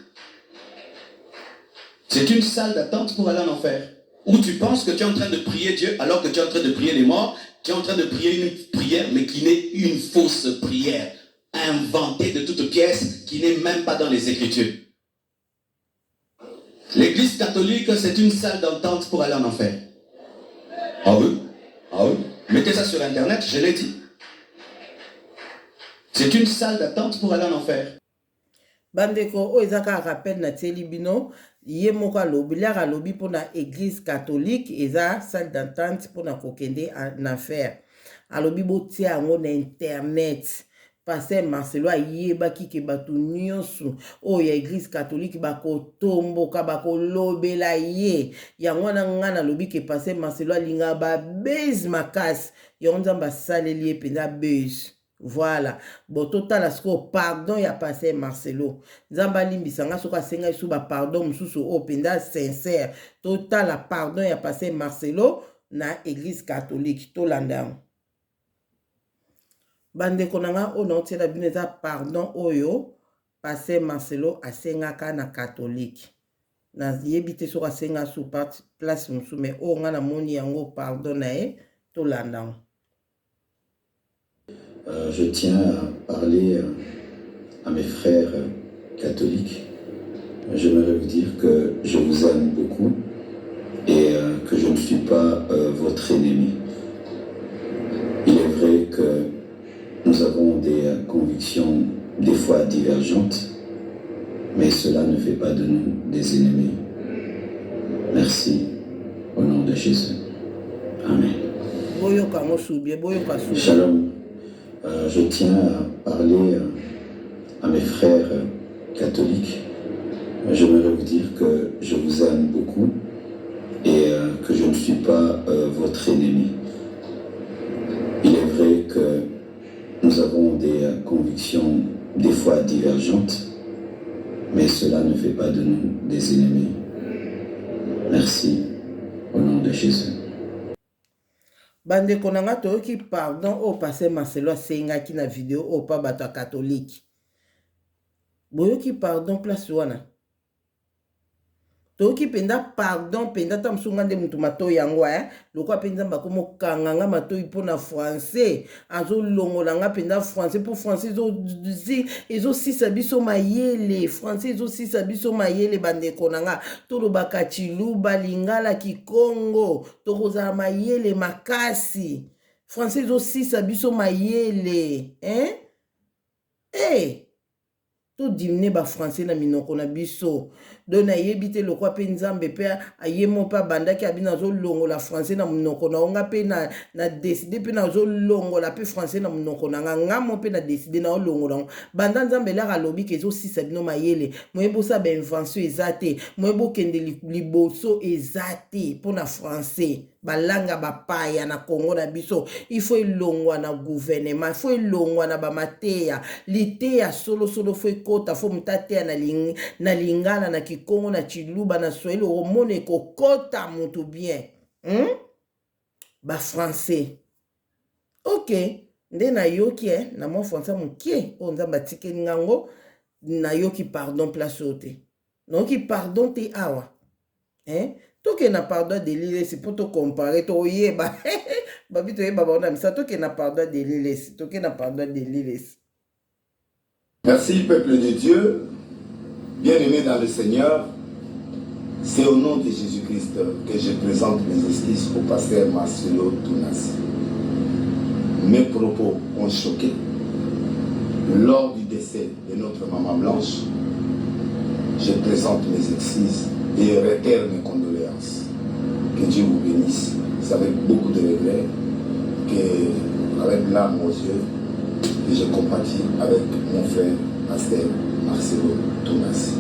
C'est une salle d'attente pour aller en enfer. Où tu penses que tu es en train de prier Dieu alors que tu es en train de prier les morts, tu es en train de prier une prière, mais qui n'est une fausse prière, inventée de toutes pièces, qui n'est même pas dans les Écritures. L'église catholique, c'est une salle d'entente pour aller en enfer. Ah oui Ah oui Mettez ça sur Internet, je l'ai dit. C'est une salle d'attente pour aller en enfer. Bandeko oyo eza kaka rappel natieli bino ye moko alobi liaka alobi mpona eglise catholique eza salle d'entente mpona kokende na enfer alobi botia yango na internet pasteur Marcelo ayebaki ke bato nyonso oyo ya eglise catholique bakotomboka bakolobela ye yango wana ngai nalobi ke pasteur Marcelo alingaka babase makasi yango nzambe asaleli ye mpenza base Voilà. Bon, totala sikoyo pardon ya pasteur Marcelo. Nzambe alimbisa nga soki asenga biso ba pardon mosusu oyo mpenza sincère. Totala pardon ya pasteur Marcelo na église catholique. Tolanda yango. Bandeko na nga oyo naotiela bino eza pardon oyo pasteur Marcelo asengaka na catholique. Nayebi te soki asenga su place mosusu mais oyo nga namoni yango pardon na ye tolanda yango. Euh, je tiens à parler euh, à mes frères euh, catholiques. J'aimerais vous dire que je vous aime beaucoup et que je ne suis pas votre ennemi. Il est vrai que nous avons des convictions des fois divergentes, mais cela ne fait pas de nous des ennemis. Merci au nom de Jésus. Amen. Shalom. Euh, je tiens à parler euh, à mes frères euh, catholiques. J'aimerais vous dire que je vous aime beaucoup et que je ne suis pas votre ennemi. Il est vrai que nous avons des convictions des fois divergentes, mais cela ne fait pas de nous des ennemis. Merci au nom de Jésus. Bandeko na nga toyoki pardon oyo pasteur Marcelo asengaki na video oyo pa bato ya catholique. Boyoki pardon place wana? Toyoki mpenza pardon mpenza ata mosusu nga nde motu matoi yango eh? Lokola mpe Nzambe akomokanga nga matoi mpo na français azolongola nga mpenza français mpo français ezosisa biso mayele français ezosisa biso mayele bandeko na nga tolobaka tshiluba lingala kikongo tokozala mayele makasi français ezosisa biso mayele eh? Hey! To diminuer ba français na minoko na biso. Donc nayebi te lokwa pe Nzambe pe aye mo pe abandaki abi nazo longola français na monoko na nga pe na na décider pe nazo longola pe français na monoko na nga nga mo pe na décider na longola ngo. Banda Nzambe laka alobi ke ezo sisa bino mayele, moye bosa ba invention eza te, moye bokende liboso eza te pona français. Balanga bapaya na Congo na biso il faut elongwa na gouvernement, il faut elongwa na bamateya liteya solo solo faut ekota faut moto ateya na, ling, na lingala na kikongo na tshiluba na swahili okomona ekokota moto bien hmm? Ba français ok nde nayoki eh, na mwa français mokie oyo Nzambe atikeli ngango nayoki pardon place oyo te nayoki pardon te awa eh? Tokende na pardon ya Denis Lessi mpo tocompare toyeba babi toyeba bango na misala. Tokende na pardon ya Denis Lessi, tokende na pardon ya Denis Lessi. Merci peuple de Dieu, bien-aimé dans le Seigneur. C'est au nom de Jésus-Christ que je présente mes excuses au pasteur Marcelo Tunasi. Mes propos ont choqué. Lors du décès de notre maman Blanche, je présente mes excuses et réitère mes condoléances. Que Dieu vous bénisse. C'est avec beaucoup de regrets que, avec larmes aux yeux, que je compatis avec mon frère pasteur Marcelo Tunasi.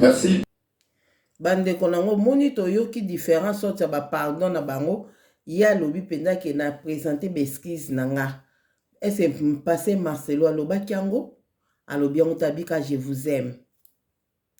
Merci. Bandeko nango moni toyoki différent sorte ya bapardon na bango. Ye alobi mpenza ke na présente baexcuse na nga. Ese pasteur Marcelo alobaki yango? Alobi yango te, abika je vous aime,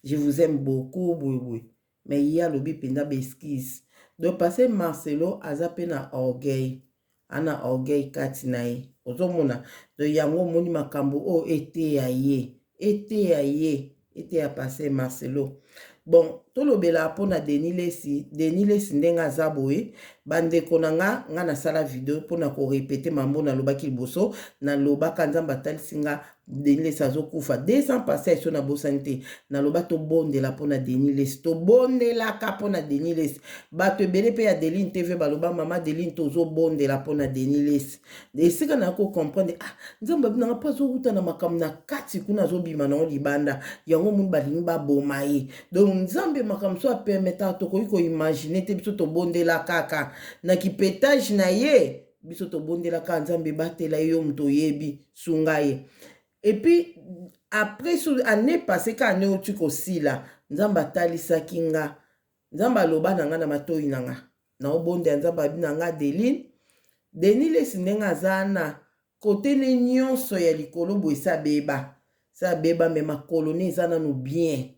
je vous aime beaucoup boyeboye, mais ye alobi mpenza baexcuse. Donc pasteur Marcelo aza mpe na orgueil, ana orgueil kati na ye, ozomona. Donc yango omoni makambo oyo eteya ye, eteya ye, eteya pasteur Marcelo. Bon, tolobela mpona Denis Lessi. Denis Lessi ndenge aza boye, bandeko na nga, nga nasala video mpona korepete mambo nalobaki liboso. Nalobaka Nzambe atalisi nga Denis Lessi azokufa 200 passé eso nabosani te. Naloba tobondela mpona Denis Lessi, tobondelaka mpona Denis Lessi. Bato ebele mpe ya Deline TV baloba mama Deline tozobondela mpona Denis Lessi. Esika na ko comprendre, ah, Nzambe abinanga mpo azowuta na makambo na kati kuna azobima nango libanda, yango moni balingi baboma ye. Donc Nzambe makambo so apermetaka tokoki koimagine te. Biso tobondela kaka na kipetage na ye, biso tobondela kaka Nzambe batela ye, yo moto oyebi sunga ye. Et puis après année passée ka année oti kosila, Nzambe atalisaki nga, Nzambe aloba na nga na matoi na nga naobondela, Nzambe abi na nga Adeline, Denis Lessi ndenge aza na kote ne nyonso ya likolo boye esi abeba, esi abeba, me makolo ne eza nanu bien,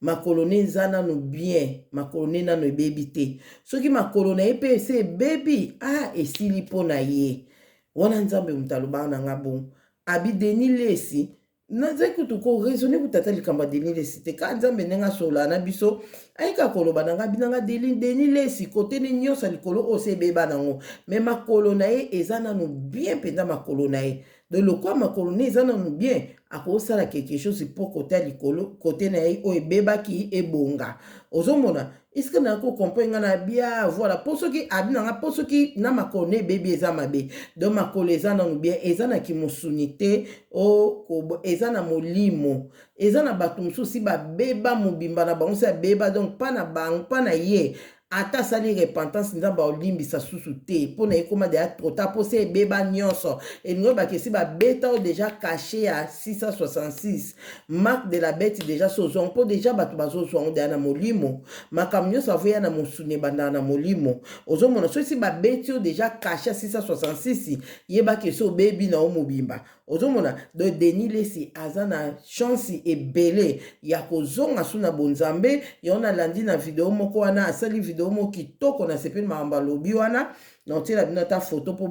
makolo ne eza nanu bien, makolo ne nanu ebebi te. Soki makolo na ye mpe esi ebebi, ah, esili mpo na ye wana. Nzambe moto alobaka na nga bongo, abi Denis Lessi nazali kutu koraisonne kutu ata likambo ya Denis Lessi te. Kaka Nzambe ndenge asololaka na biso, ayika koloba na ngai binanga Denis Lessi kote ne nyonso ya likolo oyo se ebeba nango, me makolo na ye eza nanu bien mpenza, makolo na ye. Donc lokola makolo na ye eza nanu bien, akosala quelque chose mpo kote ya likolo kote na ye oyo ebebaki ebonga. Ozomona esika na kocomprendre nga na bia, voilà. Mpo soki abi na nga, mpo soki na makolo na ebebi eza mabe. Donc makolo eza nanu bien, eza na kimosuni te, o eza na molimo. Eza na bato mosusu si babeba mobimba na bango si abeba, donc mpa na bango, mpa na ye ata asali repentance, Nzambe aolimbisa susu te mpo na ye ekóma deya trop tard, mpo se ebeba nyonso. Elingi oyo bakesi babeta oyo déjà cachet ya 666 marque de la bête déjà so ozwa mpo déjà bato bazozwa yango deya na molimo. Makambo nyonso avoya na mosuni ebandaka na molimo. Ozomona soki si babeti oyo déjà cachet ya 666, yebaki esi obebi na yo mobimba. Ozomona, donc Denis Lessi aza na chance ebele ya kozonga su na bonzambe. Yango nalandi na video moko wana, asali video moko kitoko, nasepeli makambo alobi wana. Naotiela bino ata foto mpo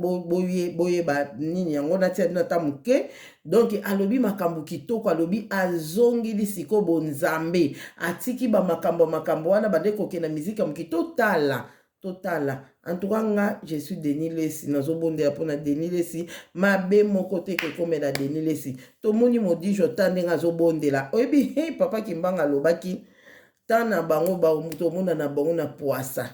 boyeba nini yango, natia bino ata moke. Donc alobi makambo kitoko, alobi azongeli sikoyo bonzambe, atiki bamakambo makambo wana bande kokende na miziki ya moki. Totala, totala. En tout cas nga je suis Denis Lessi, nazobondela mpona Denis Lessi, mabe moko te kokomela Denis Lessi. Tomoni modijo ta ndenge azobondela, oyebi hey, papa Kimbanga alobaki ta na bango moto omona na bango na poasa,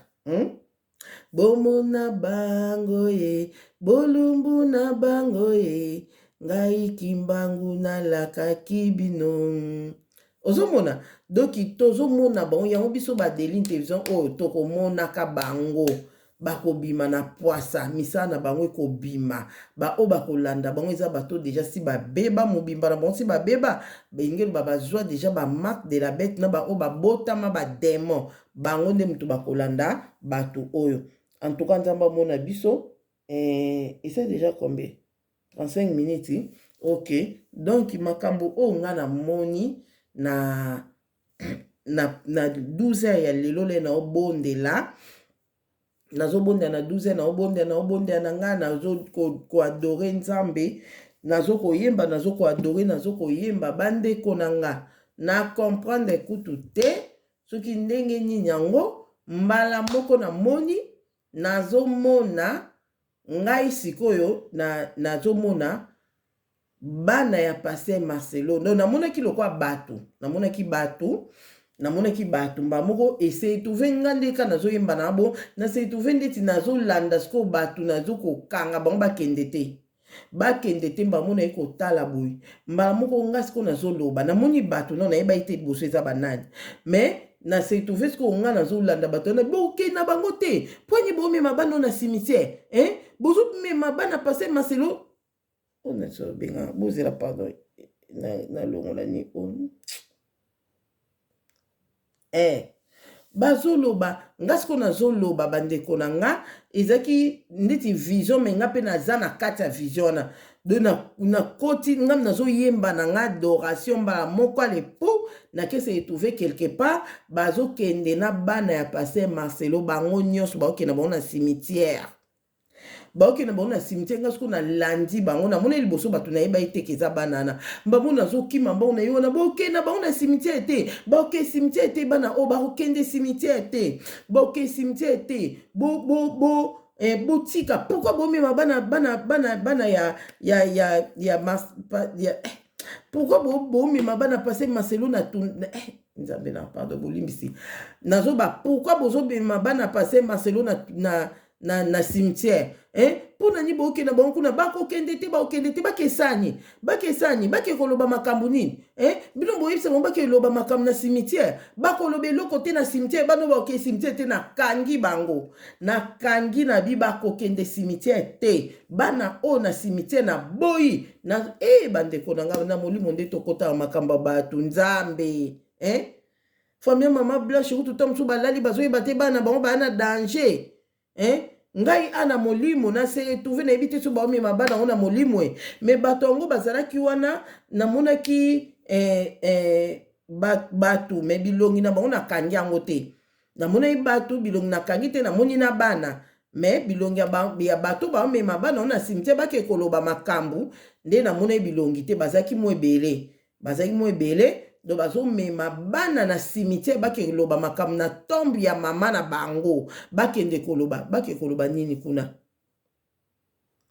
Bomona bango ye, bolumbu na bango ye. Ngai Kimbangu nalakaki bino. Ozomona donc tozomona bango yango biso ba Deline Television oyo tokomonaka bango bakobima na pwasa, misala na bango ekobima. Baoyo bakolanda bango eza bato deja si babeba, mobimba na bango si babeba, bengeli ba bazwa deja ba marque de la bête na baoyo babotama ba demon, bango nde moto bakolanda bato oyo. En tout cas Nzambe amona biso. Eh, eza deja combien? 35 minutes. Ok, donc makambo oyo nga namoni na na 12 heures ya lelo le naobondela, nazobondela na 12 heures, naobondela, naobondela na ngai, nazo koadorer Nzambe, nazo koyemba, nazo koadorer, nazo koyemba. Bandeko na nga, na comprendre kutu te soki ndenge nini yango. Mbala moko namoni, nazomona ngai sikoyo na, nazomona bana ya pasteur Marcelo. Donc namonaki lokwa bato, namonaki bato, namonaki bato mbala moko ese retrouve nga nde ka nazoyemba na bo, nase retrouve ndeti nazolanda sikoyo bato, nazokokanga bango bakende te, bakende te. Mbala moko naye kotala boye, mbala moko nga sikoyo nazoloba, namoni bato no nayeba ete liboso eza banani, mais na se retrouve sikoyo nga nazolanda bato wana. Bokende na bango te, mponi bomema bana na cimetière, hein? Bozomema bana pasteur Marcelo oyo nazobenga, bozela, pardon, nalongola ni oyo. Bazoloba, nga sikoyo nazoloba, bandeko na nga, ezalaki ndeti vision, mais nga mpe naza na kati ya vision wana. Donc nakoti, nga nazoyemba na nga adoration, mbala moko ale po nake se retrouve quelque part bazokende na bana ya pasteur Marcelo, bango nyonso baokende bango na cimetière, baokende bango na cimetière. Nga sikoyo nalandi bango, namoni liboso bato, nayeba eteke eza bana wana. Mbamo nazokima bango na ye wana, bokende bango na cimetière te, baoke cimetière te, bana oyo bakokende cimetière te, baoke cimetière te, bo bo bo botika. Pourquoi bomema bana, bana, bana, bana ya, mas, pa, ya pourquoi bomema bana pasteur Marcelo na Nzambe na pardon, bolimbisi, nazoba, pourquoi bozobema bana pasteur Marcelo na cimetière, hein? Mpo nani bokende bango kuna? Bakokende te, bakokende te. Bakesani, bakesani, bake koloba makambo nini, hein? Bino boyebisa bango bake loba makambo na cimetière, bakoloba eloko te na cimetière. Bano bakoke cimetière te, nakangi bango, nakangi na bi, bakokende cimetière te, bana oyo na cimetière na boyi na bandeko na ngai na molimo nde tokotaka makambo ya bato. Nzambe, hein? Famille mama Blanche kutu ta mosusu balali, bazoyeba te bana bango baya na danger, hein? Ngai ana molimo nase retrouve, nayebi te so baomema bana yango na molimo e, mais bato yango bazalaki wana, namonaki bato, mais bilongi na bango nakangi yango te. Namonaki bato, bilongi nakangi te. Namoni na bana, mais bilongi ya bato baomema bana yango na cimetière bake koloba makambo nde namonaki bilongi te. Bazalaki mo ebele, bazalaki mo ebele. Donc bazomema bana na cimetière, bake koloba makambo na tombe ya mama na bango. Bakende koloba, bake koloba nini kuna?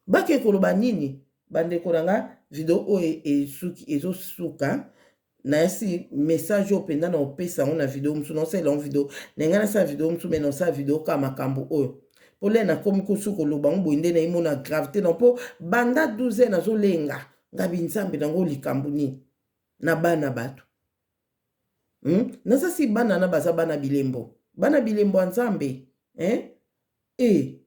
Bake koloba nini? Bandeko na nga, video oyo esuki, ezosuka. Nayasi message oyo mpenza na opesa yango na video mosusu, naosalela yango video na ngai, nasala video mosusu, mais naosala video kaka makambo oyo mpo le nakomi kosu koloba yango boye nde nayimona gravité na mpo banda 12 heures nazolenga ngabi Nzambe nango likambo nini na bana bato, Naza si bana na baza bana bilembo, bana bilembo ya Nzambe, hein? E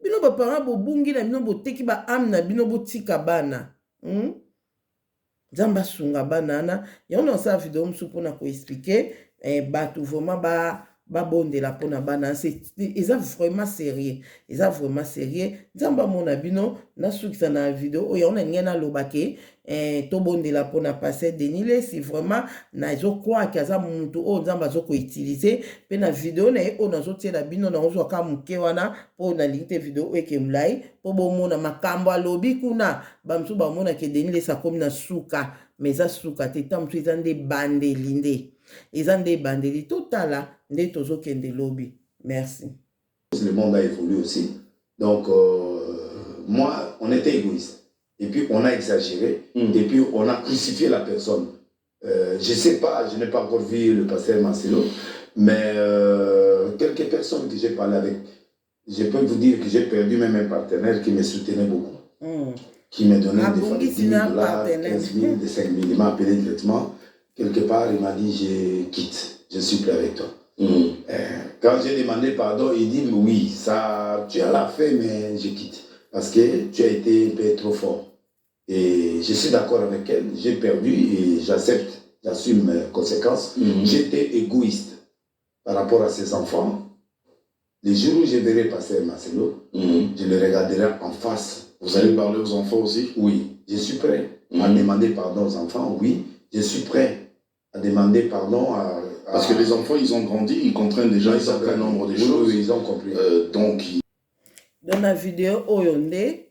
bino baparent bobungi na bino, boteki baâme na bino, botika bana, Nzambe asunga bana wana. Yango nasala video mosusu mpona koexpliquer bato vraiment babondela mpona bana. Eza vraiment sérieux, eza vraiment sérieux. Nzambe amona bino. Nasukisa na video oyo, yango nalingi naloba ke tobondela mpona pasteur Denis Lesi. Vraiment nazokwaki aza mutu oyo Nzambe azokoutiliser mpe na video na ye oyo nazotiela bino, nazozwa ka moke wana mpo nalingi te video oyo eke molai, mpo bomona makambo alobi kuna. Bamosusu bamonaka Denis Lesi akomi na suka, mais eza suka te, ta mosusu eza nde ebandeli, nde eza nde ebandeli. Totala nde tozokende lobi. Merci. Le monde a évolué aussi. Donc, moi, on était égoïste. Et puis, on a exagéré. Et puis, on a crucifié la personne. Je ne sais pas, je n'ai pas encore vu le pasteur Marcelo, mais quelques personnes que j'ai parlé avec, je peux vous dire que j'ai perdu même un partenaire qui me soutenait beaucoup. Qui me donnait des fois des Abongisi 10 000 na dollars, partenaire. 15 000, des 5 000. Il m'a appelé directement. Quelque part, il m'a dit, je quitte, je suis plus avec toi. Quand j'ai demandé pardon, il dit, oui, ça, tu as la fait, mais je quitte. Parce que tu as été un peu trop fort. Et je suis d'accord avec elle, j'ai perdu et j'accepte, j'assume mes conséquences. J'étais égoïste par rapport à ses enfants. Les jours où je verrai passer Marcelo, je le regarderai en face. Vous allez parler aux enfants aussi? Oui, je suis prêt à demander pardon aux enfants. Oui, je suis prêt à demander pardon à... Parce que les enfants, ils ont grandi, ils comprennent déjà Ils un ont certain grandi. nombre de Oui, choses. oui, ils ont compris. Donc, ils... Donc na video oyo nde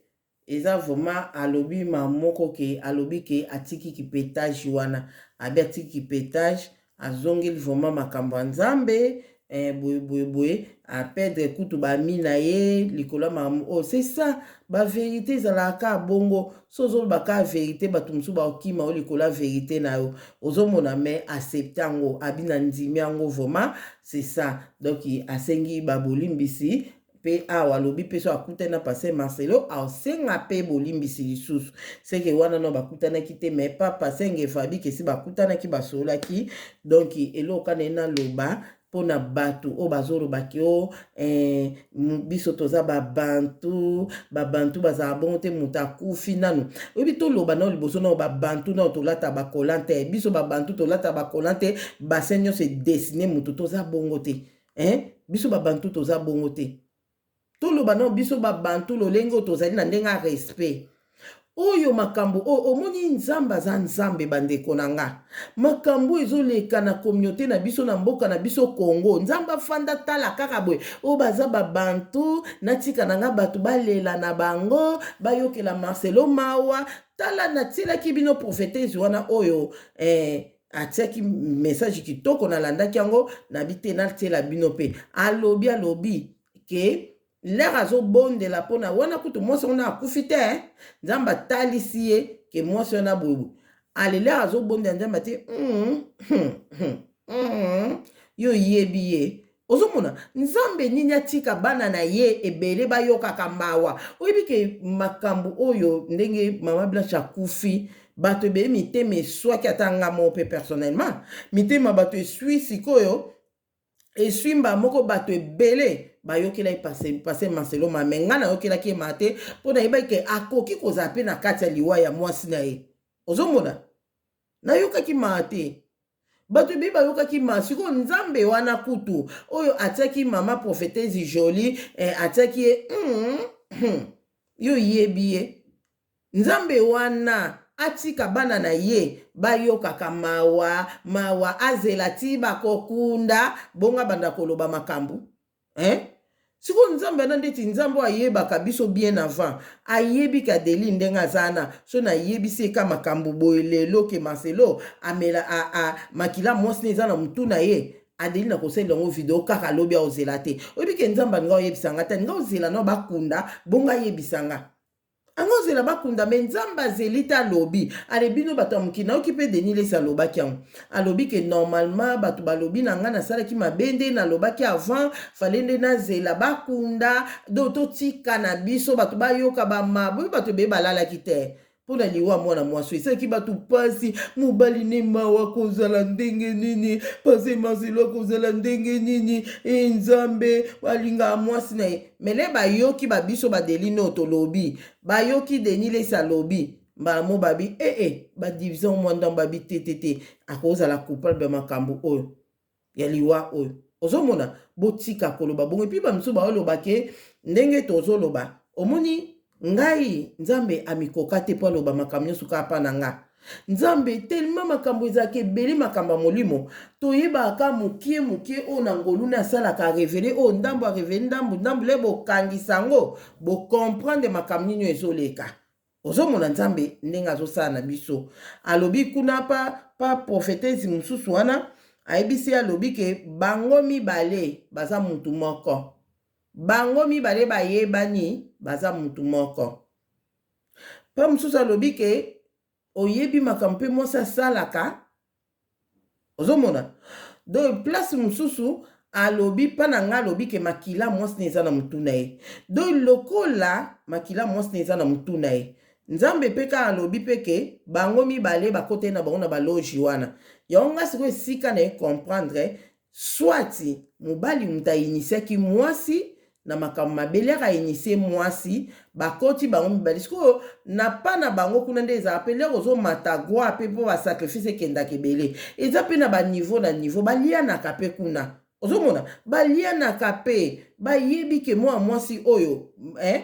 eza vraiment alobi ma moko ke alobi ke atiki kipetage wana, abi atiki kipetage, azongeli vraiment makambo ya Nzambe, boye boye boye, aperdre kutu bami na ye likolo ya makambo oyo. C'est ça, ba vérité ezalaka kaka bongo. So ozoloba kaka vérité, bato mosusu bakokima yo likolo ya vérité na yo. Ozomona, mais accepte yango, abi na ndimi yango vraiment, c'est ça. Donc asengi babolimbisi mpe awa alobi mpe so akutani na pasteur Marcelo, asenga mpe bolimbisi lisusu. Seke wana no bakutanaki te, mais pa pasteur Ngefa abi kesi bakutanaki, basololaki. Donc eloko kana ye naloba mpona bato oyo bazolobaki o biso toza babantu, babantu bazala bongo te, moto akufi nanu oyebi toloba nao liboso nao babantu nao tolata bakolan te, biso babantu tolata bakolan te, bassin nyonso edessine moto, toza bongo te, eh? Biso babantu toza bongo te. Toloba nao biso babantu lolenge oyo tozali na ndenge ya respect oyo makambo oyo omoni Nzambe aza Nzambe. Bandeko na nga, makambo ezoleka na communauté na biso, na mboka na biso Congo, Nzambe afanda tala kaka boye oyo baza babantu. Natika na nga bato balela na bango, bayokela Marcelo mawa. Tala, natielaki bino prophétese wana oyo atiaki message kitoko, nalandaki yango, nabi te natiela bino mpe. Alobi ke lere azobondela mpona wana kutu mwasi wana akufi te, Nzambe atalisi ye ke mwasi wana boyeboye. Ale lere azobondela, Nzambe ati yo yebi ye. Ozomona Nzambe nini atika bana na ye ebele bayokaka mawa. Oyebi ke makambo oyo ndenge mama Blanche akufi, bato ebele mitema eswaki, ata nga moko mpe personnellement mitema bato eswi. Sikoyo eswi mba moko, bato ebele bayokelaki pasteur Marcelo ma, me ngai nayokelaki ye ma te, mpo nayebaki ke akoki kozala mpe na kati ya liwa ya mwasi na ye. Ozomona, nayokaki maa te, bato ebele bayokaki ma. Sikoyo Nzambe wana kutu oyo atiaki mama prophétese Jolie, atiaki ye yo yebi ye. Nzambe wana atika bana na ye bayokaka mawa mawa, azela ti bakokunda bongo abanda koloba makambo, eh? Sikoyo Nzambe wana ndeti Nzambe oyo ayebaka biso bien avant, ayebi ke Adeline ndenge aza na so nayebisi eka makambo boye lelo ke Marcelo amela makila mwasi na eza na motu na ye. Adeline akosalela yango video kaka alobi, aozela te. Oyebi ke Nzambe alinga oyebisa nga te, alinga ozela nao bakunda bongo ayebisa nga. Ango ozela bakunda, me Nzambe azeli te, alobi. Ale bino bato ya mokili, nayoki mpe Denis Lesi alobaki yango, alobi ke normalement bato balobi na ngai nasalaki mabe nde nalobaki avant, fale nde nazela bakunda. Do totika na biso bato bayoka bamabe. Bato ebele balalaki te mpona liwa mwana mwasi esalaki bato mpasi. Mobali ne mawa kozala ndenge nini, pase Marcelo kozala ndenge nini? E Nzambe alingaka mwasi na ye mele. Bayoki babiso badeline oyo tolobi, bayoki Denis Lesi alobi mbala mo babi ee badivision mwa ndambo, babi te te te, akozala coupable ya makambo oyo ya liwa oyo. Ozomona, botika koloba bongo. Et puis bamisusu baoloba ke ndenge tozoloba, omoni ngai Nzambe amikoka te mpo aloba makambo nyonso kaka mpa na nga. Nzambe tellement makambo ezalaka ebele, makambo ya molimo toyebaka kaka mokie mokie oyo na ngolu nde asalaka arévéler oyo ndambo, arévéler ndambo ndambo, le bokangisa yango, bocomprendre makambo nini oyo ezoleka. Ozomona Nzambe ndenge azosala na biso. Alobi kuna pa prophétese mosusu wana ayebisi ye, alobi ke bango mibale baza mutu moko, bango mibale bayebani, baza mutu moko. Mpe mosusu alobi ke oyebi makambo mpe mwasi asalaka. Ozomona, donc place mosusu alobi mpa na ngai, alobi ke makila mwasi na eza na motu na ye. Donc lokola makila mwasi na eza na motu na ye. Nzambe pe kaka alobi pe ke bango mibale bakotaki na bango na ba loge wana. Yango nga sikoyo esika naye comprendre soit mobali mutu a initiaki mwasi na makambo mabe lere a initie mwasi bakoti bango mibale sikoyo na pa na bango kuna nde ezalaka pe lere ozomata gwa pe po ba sacrifice ekendaka ebele eza pe na ba niveau na niveau balianaka pe kuna ozomona balianaka pe bayebi ke mwa mwasi oyo eh,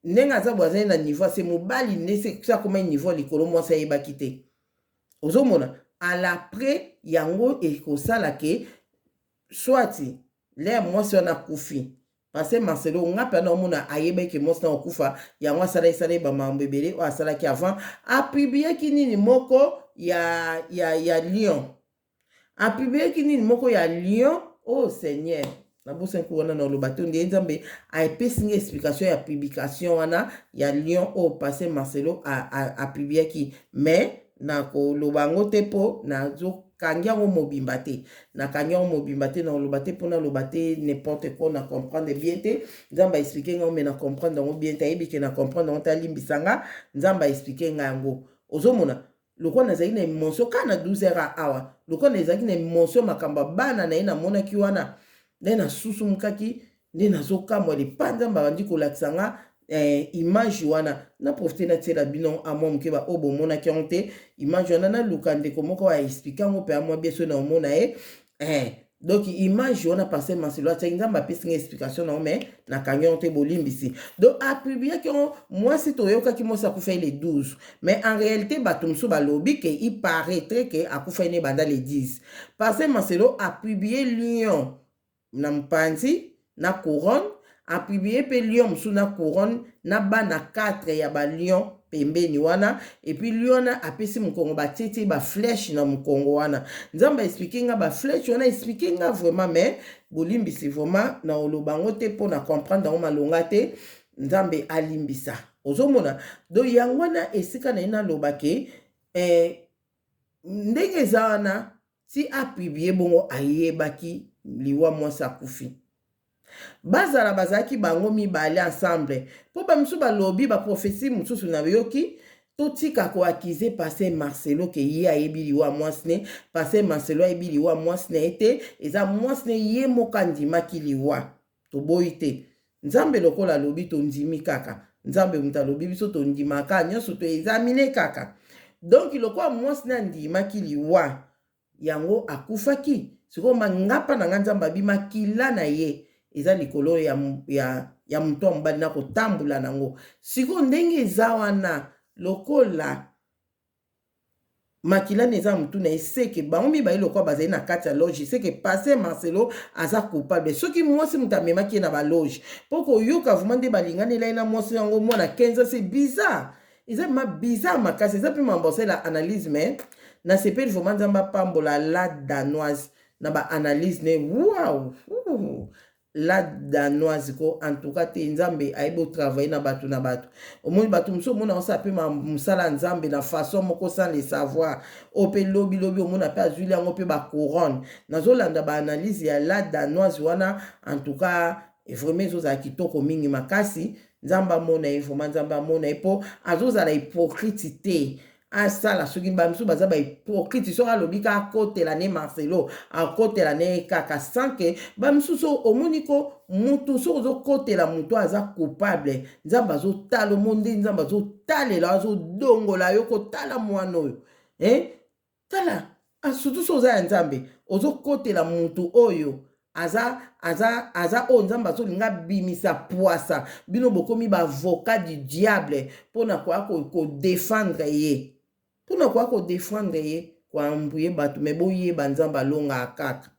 ndenge aza boye azali na niveau ase mobali nde se akomaki niveau ya likolo mwasi ayebaki te ozomona à l'après yango ekosala ke soit lere mwasi wana akufi parce Marcelo nga mpe naomona ayebaki ke mwasi na okufa yango asala esala ye bamakambo ebele oyo asalaki avant apubliaki nini moko ya, ya, ya lion apubliaki nini moko ya lion oh seigneur nabosani ko wana na oloba te nde nzambe apesi nga explication ya publication wana ya lion oyo pasteur Marcelo apubliaki mais nakoloba yango te mpo nazokangi yango mobimba te nakangi yango mobimba te nakoloba te mpo naloba te n'importe quoi na comprendre bien te nzambe aexpliquer ngai mais na comprendre yango bien te ayebi ke na comprendre yango te alimbisa nga nzambe aexpliquer ngai yango ozomona lokola nazalaki na émotion kaka na 12 heures awa lokola nazalaki na émotion makambo ya bana na ye namonaki wana nde nasusumukaki nde nazokamwa lepa nzambe abandi kolakisa nga image wana na profite natiela bino amwa moke baoyo bomonaki yango te image wana naluka ndeko moko aexpliquer yango mpe amwa bien so na omona ye donc image wana pasteur Marcelo atiaki nzambe apesi nga explication nango mais nakangi yango te bolimbisi donc apubliaki yango mwasi toyokaki mwasi akufaki le 12 mais en réalité bato mosusu balobi ke il paraîtrait ke akufaki ne banda le 10 pasteur Marcelo apublier lion na mopanzi na couronne apublier mpe lion mosusu na couronne na bana 4 ya balion pembeni wana et puis lion wana apesi mokongo batietie baflèche na mokongo wana nzambe aexpliquer nga baflèche wana expliquer nga vraiment mais bolimbisi vraiment na oloba yango te mpo na comprendre yango malonga te nzambe alimbisa ozomona donc yango wana esika na ye naloba ke ndenge eza wana ti apublier bongo ayebaki liwa mwasi akufi bazala bazalaki bango mibale ensemble mpo bamisusu balobi baprophétie mosusu nayoki totika koaccuser pasteur Marcelo ke ye ayebi liwa mwasi ne pasteur Marcelo ayebi liwa mwasi na ye te eza mwasi ne ye moko andimaki liwa toboyi te nzambe lokola alobi tondimi kaka nzambe moto alobi biso tondimaka nyonso toexaminer kaka donc lokola mwasi ne andimaki liwa yango akufaki sikoyo mangapa na nga nzambe abi makila na ye eza likolo ya moto ya mobali na kotambola nango sikoyo ndenge eza wana lokola makila na eza motu na ye seke bango mibale lokola bazali na kati ya loge seke pasteur Marcelo aza coupable soki mwasi moto amemaki ye na baloge mpo koyoka vraiment nde balinganela ye na mwasi yango mwana 15 c'est bizarre eza ma bizarre makasi eza mpe mambo osala analyse mais nasepeli vraiment nzambe apambola la danoise na baanalyse ne wow la danoise ko en tout cas te nzambe ayebi otravailler na bato na bato omoni bato mosusu omona osala mpe mosala ya nzambe na façon moko sans le savoir oyo mpe lobilobi omona mpe azwili yango mpe bacouronne nazolanda baanalyse ya la danoise wana en tout cas vraiment ezozala kitoko mingi makasi nzambe amona ye vraiment nzambe amona ye mpo azozala hypocrite te asala soki bamisusu baza bahypocrite soki alobi ka akotela ne Marcelo akotela ne kaka sans ke bamisusu omoni ko mutu soki ozokotela mutu aza coupable nzambe azotala omo nde nzambe azotalela azodongola yo kotala mwana oyo eh? Tala surtout soki oza ya nzambe ozokotela mutu oyo aza aza aza oyo nzambe azolinga abimisa pwasa bino bokomi baavocat du diable mpona koya kodéfendre ye mpona koya kodéfendre ye koambuye bato me boyeba nzambe alongaka kaka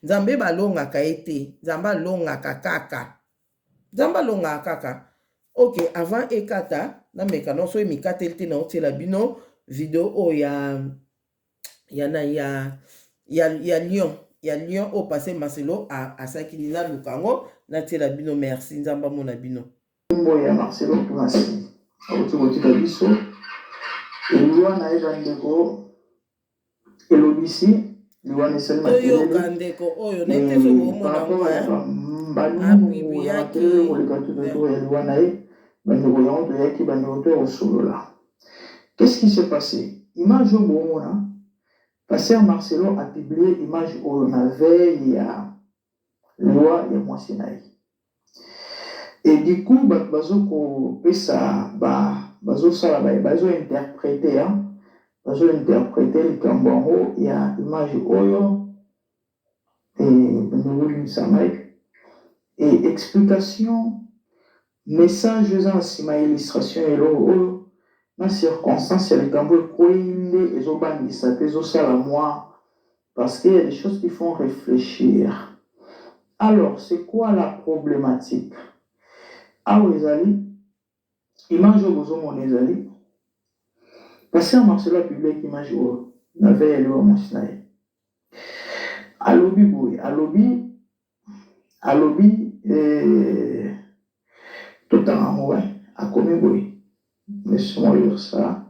nzambe balongaka ye te nzambe alongaka kaka nzambe alongaka kaka ok avant ekata nameka nyonso oyo emikateli te naotiela bino video oyo ya ya na ya ya, ya lion ya lion oyo pasteur Marcelo asalaki nini naluka yango natiela bino merci nzambe amona bino Nkombo ya Marcelo Tunasi auti kotika biso liwa na ye bandeko elobisi liwa na esali toyoka ndeko oyo nete soki omona yango makelele koleka tout autour ya liwa na ye bandeko yango toyaki bandeko to ya kosolola. Qu'est-ce qui s'est passé? Image oyo bomona, pasteur Marcelo a publié image oyo na veille ya liwa ya mwasi na ye. Et du coup bato bazo kopesa ba bazosala ba bazo interpreter hein, bazo interpreter likambo yango ya image oyo et bolimbisa ngai et explication message eza na nsima ya illustration ya eloko oyo na circonstance ya likambo ekwei nde ezobangisa mpe ezosala mwa, parce qu'il y a des choses qui font réfléchir. Alors, c'est quoi la problématique? Awa ezali image oyo bozomona, ezali pasteur Marcelo apubliaki image oyo na veille ya liwa mwasi na ye. Alobi boye, alobi, totanga yango. Akomi boye, laisse-moi lire ça,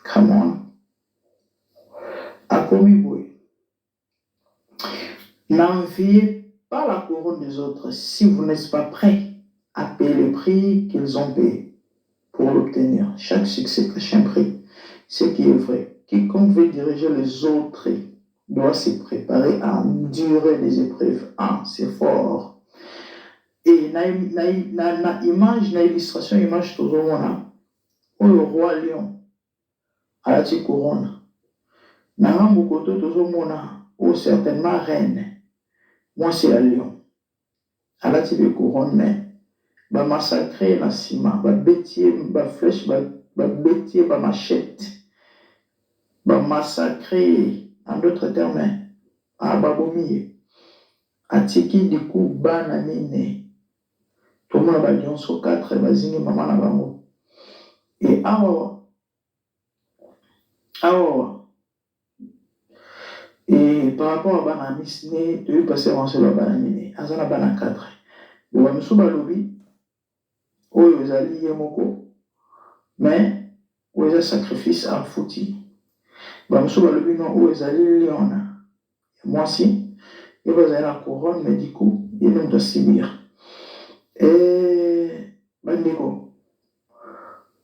come on. Akomi boye: "N'enviez pas la couronne des autres si vous n'êtes pas prêt à payer le prix qu'ils ont payé pour l'obtenir. Chaque succès cache un prix. Ce qui est vrai. Quiconque veut diriger les autres doit se préparer à endurer des épreuves." Ah, c'est fort. Et na image, na illustration, image tozomona oyo, roi lion alati couronne. Na ngambo koto tozomona oyo certainement reine, mwasi ya lion, alati mpe couronne, mais bamassacre na nsima, babeti ye baflèche, babeti ye bamachette, bamassacre ye, en d'autres termes babomi ye. Atiki du coup bana mine. Tomona balionceau 4 bazingi mama na bango. E awa awa e par rapport à bana mine, toyebi pasteur Marcelo ya bana mine, aza na bana 4. Bo bamosusu balobi oyo ezali ye moko, mais oyo eza sacrifice afuti. Bamosusu balobi non, oyo ezali lion ya mwasi, ye bazali na couronne, mais du coup ye nde moto asubir. E bandeko,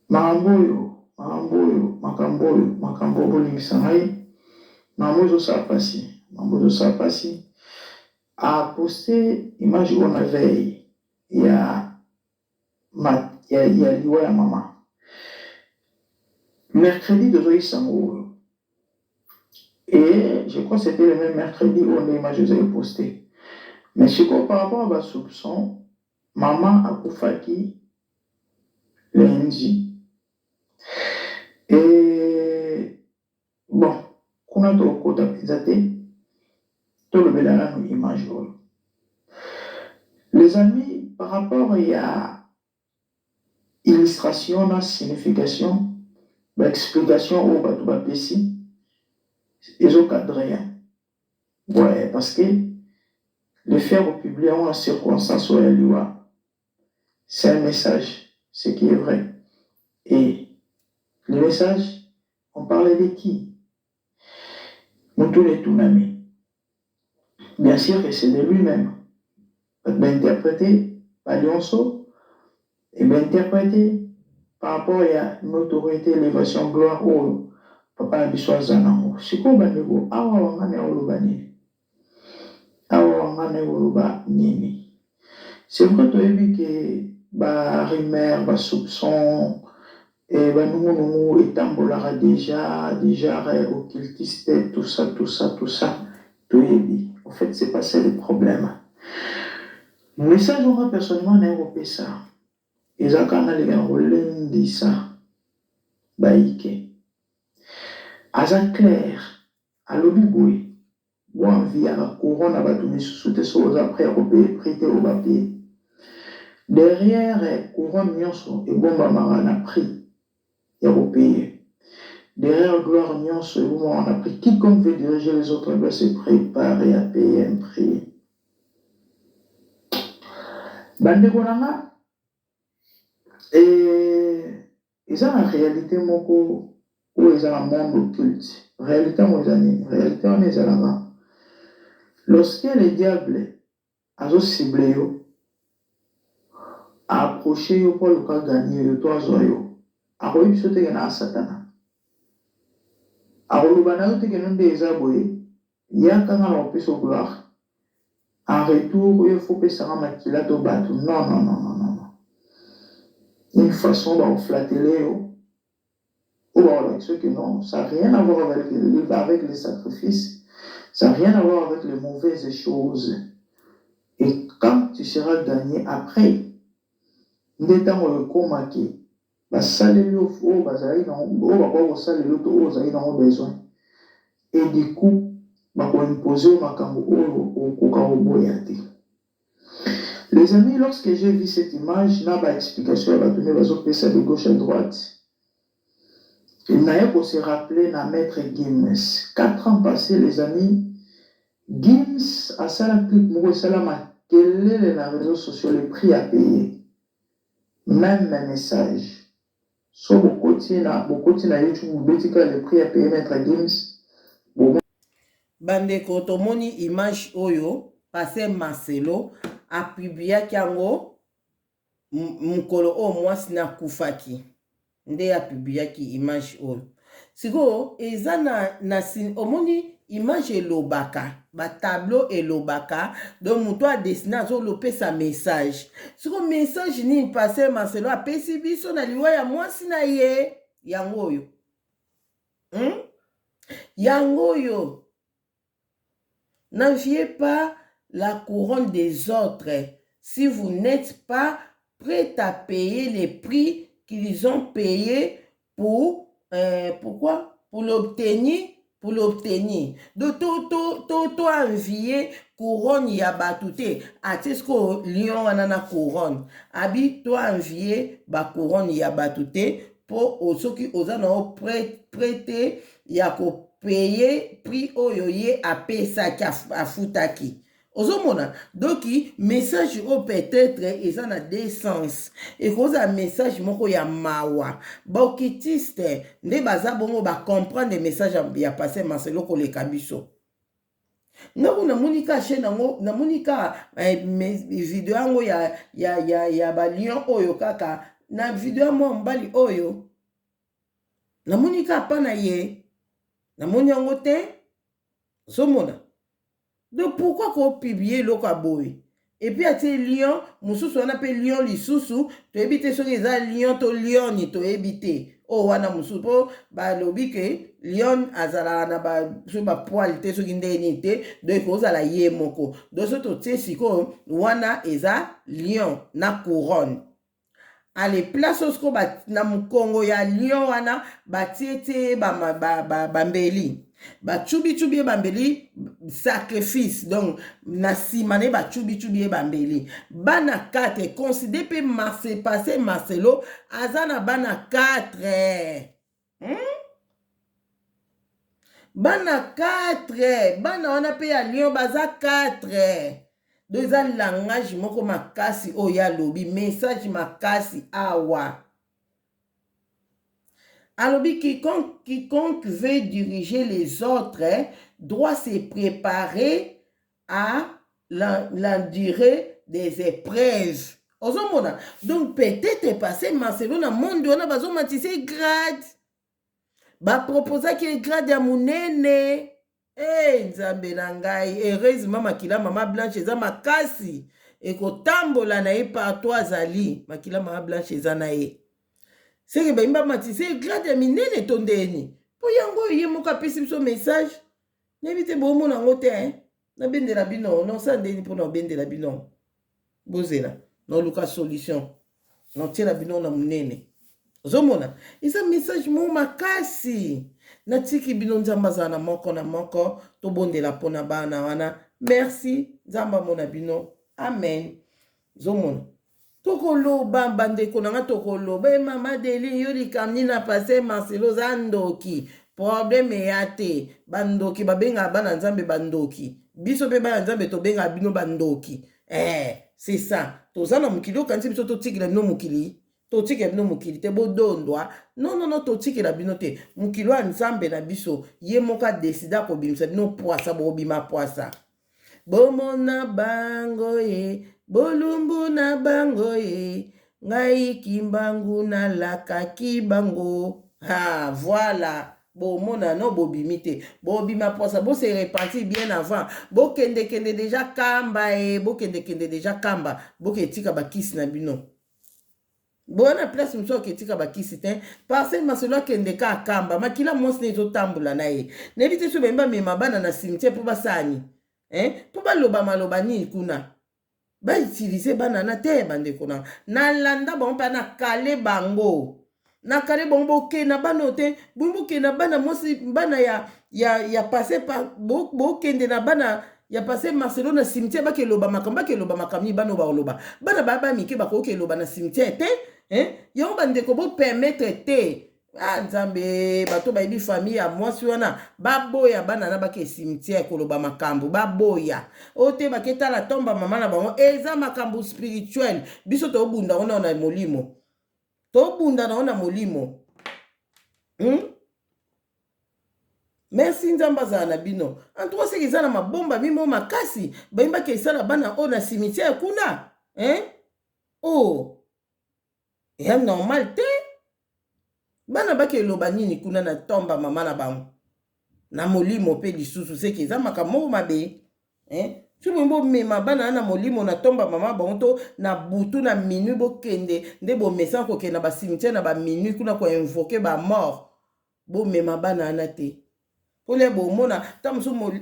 makambo oyo, makambo oyo, makambo oyo, makambo oyo, bolimbisa ngai, makambo oyo ezosala mpasi, makambo oyo ezosala mpasi. Aposte image oyo na veille ya liwa ya mama. Mercredi tozoyisa yango oyo, et je crois c'était le même mercredi oyo nde image ezali posté. Mais sikoyo, par rapport à basoupçon, mama akufaki lundi. Et bon, kuna tokota mpenza te, tolobela nanu image oyo, les amis. Par rapport ya illustration na signification, baexplication oyo bato bapesi ezocadre, ouais, parce que le faire publier yango na circonstance oyo ya liwa, c'est un message, ce qui est vrai. Et le message, on parlait de qui? Mutune etunami. Bien sûr que c'est de lui-même. Bato bainterprété balionceau et bainterprété par rapport ya notoriété, élévation, gloire oyo papa na biso aza nango. Sikoyo bandeko, awa wanga na oloba nini? Awa wanga na oloba nini? C'est vrai, toyebi ke barumeur, basoupçon, banungunungu etambolaka déjà, déjà occultiste, tout ça, tout ça, tout ça, toyebi. En fait, c'est pas ça le problème. Message nga personnellement naye kopesa eza kaka nalinga na kolendisa bayike. Aza clair, alobi boye: boenviaka couronne na bato misusu te soki oza prêt ya kopaye prix te oyo bapaye. Derrière couronne nyonso ebombamaka na prix ya kopaye. Derrière gloire nyonso ebombamaka na prix. Quiconque veut diriger les autres doit se préparer à payer un prix. Bandeko na nga, eza na réalité moko oyo eza na monde occulte. Réalité yango eza nini? Réalité wana ezalaka lorsque le diable azocible yo, aapproche yo mpo aluka gagner yo to azwa yo. Akoyebisa yo te ke naa satana. Akoloba na yo te ke no nde eza boye, yaka nga nakopesa yo gloire. En retour yo faut opesa nga makila to batu. Non non non non non non. Une façon bako flattele yo, oyo bakolakisa yo ke non, ça rien à voir avec avec les sacrifices, ça rien à voir avec les mauvaises choses. Et quand tu seras gagne après, nde tango ekoma ke basaleli yo oyo bazalaki na oyo bakoki kosalela yo to oyo ozalaki nango besoin et du coup bako imposer yo makambo oyo okoka koboya te. Les amis, lorsque j'ai vu cette image na ba explications ya bato nde bazopesa de gauche à droite, naye ko se rappeler na Maitre Gims. 4 ans passés, les amis, Gims asala clip moko esala makelele na réseaux sociaux, le prix à payer. Meme message. So bokoti na bokoti na YouTube bobeti kaka le prix à payer Maitre Gims bo Bandeko tomoni image oyo pasteur Marcelo a publiaki yango mokolo oyo mwasi na akufaki nde a publiaki image oyo sikoyo eza na, na omoni image elobaka ba tableau elobaka donc moto adesine azolopesa message sikoyo message nini pasteur Marcelo apesi biso na liwa ya mwasi na ye yango oyo hmm? Yango oyo n'enviez pas la couronne des autres si vous n'êtes pas prêt à payer les prix qu'ils ont payé pour euh, pourquoi pour l'obtenir pour l'obtenir donc to to to to envier couronne ya bato te atie sikoyo lion wana na couronne abi to envier ba couronne ya bato te po soki oza na yo près te ya ko paye prix oyo ye apesaki afutaki ozomona donc message oyo peut-être eza na deux sens ekozala message moko ya mawa baokitiste nde baza bongo bacomprendre message ya pasteur Marcelo koleka biso nga ko namoni ka chaîne yango namoni ka eh, video yango ya, ya, ya, ya balion oyo kaka na video ya mwa mobali oyo namoni ka pa na ye namoni yango te ozomona donc pourquoi kopublie eloko ya boye epuis atie lion mosusu wana mpe lion lisusu toyebi te soki eza lion to lioni toyebi te oyo wana mosusu mpo balobi ke lion azalaka na ba soki bapoile te soki ndenge nini te donc ekozala ye moko donc soki totie sikoyo wana eza lion na couronne ale place oyo sikoyo na mokongo ya lion wana batietie ye bambeli bacubicubi ye bambeli sacrifice donc na nsima na ye bacubicubi ye bambeli bana 4 considere mpe marce passe marcelo aza na bana 4 hmm? Bana 4 bana wana pe ya lion baza 4 donc eza langage moko makasi oyo ye alobi message makasi awa alobi quiconque, quiconque veut diriger les autres doit se préparer à l'endurer des épreuves ozomona donc peut-être passé marcelo na monde wana bazomatisa grade Ba proposaki ye grade ya munene. Hey, eh, nzambe na ngai heureusement makila mama blanche eza makasi ekotambola na ye partout azali makila mama blanche eza na ye seke bayi bamatisa ye grade ya minene to ndeni mpo yango oyo ye moko apesi biso message nayebi te bomona yango te eh? nabendela bino nosala ndeni mpo na obendela bino bozela noluka solution notiela bino na monene ozomona eza message moko makasi natiki bino nzambe azala na moko na moko tobondela mpo na bana wana merci nzambe amona bino amen ozomona Tokoloba bandeko na nga tokoloba e mama Deli yo likambo nini na pasteur Marcelo oza ndoki problème eya te bandoki babengaka bana nzambe bandoki biso mpe bana nzambe tobengaka bino bandoki eh, c'est ça toza na mokili okanisi biso totikela bino mokili totikela bino mokili te bodondwa non non non totikela bino te mokili oyo ya nzambe na biso ye moko adesida kobimisa bino pwasa bobima pwasa Bomona bango ye, bolumbu na bango ye. Ngai Kimbangu nalakaki bango. Ha, voilà. Bomona no bobimi te. Bobima posa bo se repentir bien avant. Bokende kende deja kamba e, bokende kende deja kamba. Boke tika bakisi na bino. Boya na place mosusu aketika bakisi te. Parce masolo akende ka kamba. Makila mwasi ne ezotambola na ye. Nayebi te soki bayemba mema bana na cimetière mpo basani. Eh? Mpo baloba maloba nini kuna? Ba utiliser bana na te bandeko na nalanda bango mpe na kale bango na kale bango boke na bana oyo te boyi bokende na bana mwasi bana ya, ya, ya passe pa bokende na bana ya passe Marcelo na cimetière bakeloba makambo bakeloba makambo nini bana oyo bakoloba bana baya ba mike bakoki keloba na cimetière te eh? Yango bandeko bopermettre te. Ah nzambe, bato bayebi famille ya mwasi wana baboya bana na bake cimetière koloba makambo baboya oyo te baketala tomba mama na bango eza makambo spirituel. Biso tobunda ngo na molimo, tobunda nango na molimo, Merci, Nzambe azala na bino. En tout cas seke eza na mabomba mimo makasi bayembaki esala bana oyo na cimetière kuna, hein? Oh, eya normal te. Bana bakeloba nini kuna na tomba mama na bango na molimo? Mpe lisusu seke eza makambo moko mabe, eh? Soki bolingi bomema bana na molimo na tomba mama bango to na butu na minuit, bokende nde bomesana kokende na bacimetière na baminuit kuna koinvoquer bamort. Bomema bana wana te mpona bomona ta mosusu.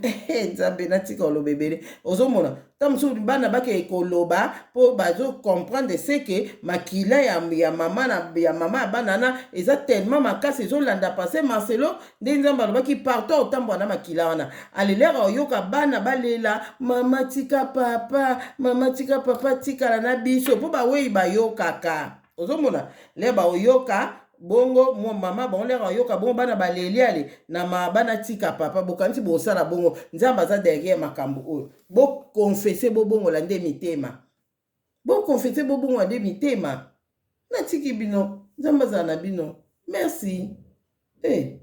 Nzambe, natika oloba ebele. Ozomona ta mosusu bana bakee koloba mpo bazocomprendre seke makila ya mama na ya mama ya bana wana eza tellement makasi, ezolanda passe Marcelo. Nde Nzambe alobaki partout otambola na makila wana. Alelera oyoka bana balela: "Mama tika papa, mama tika papa, tikala na biso." Mpo bawei bayokaka. Ozomona le baoyoka bongo mama bango lere ayoka bongo bana baleli ale na ma bana tika papa. Bokanisi bosala bongo, Nzambe aza derrière makambo oyo. Boconfesser, bobongola nde mitema. Boconfesser, bobongola nde mitema. Natiki bino, Nzambe azala na bino. Merci, hey.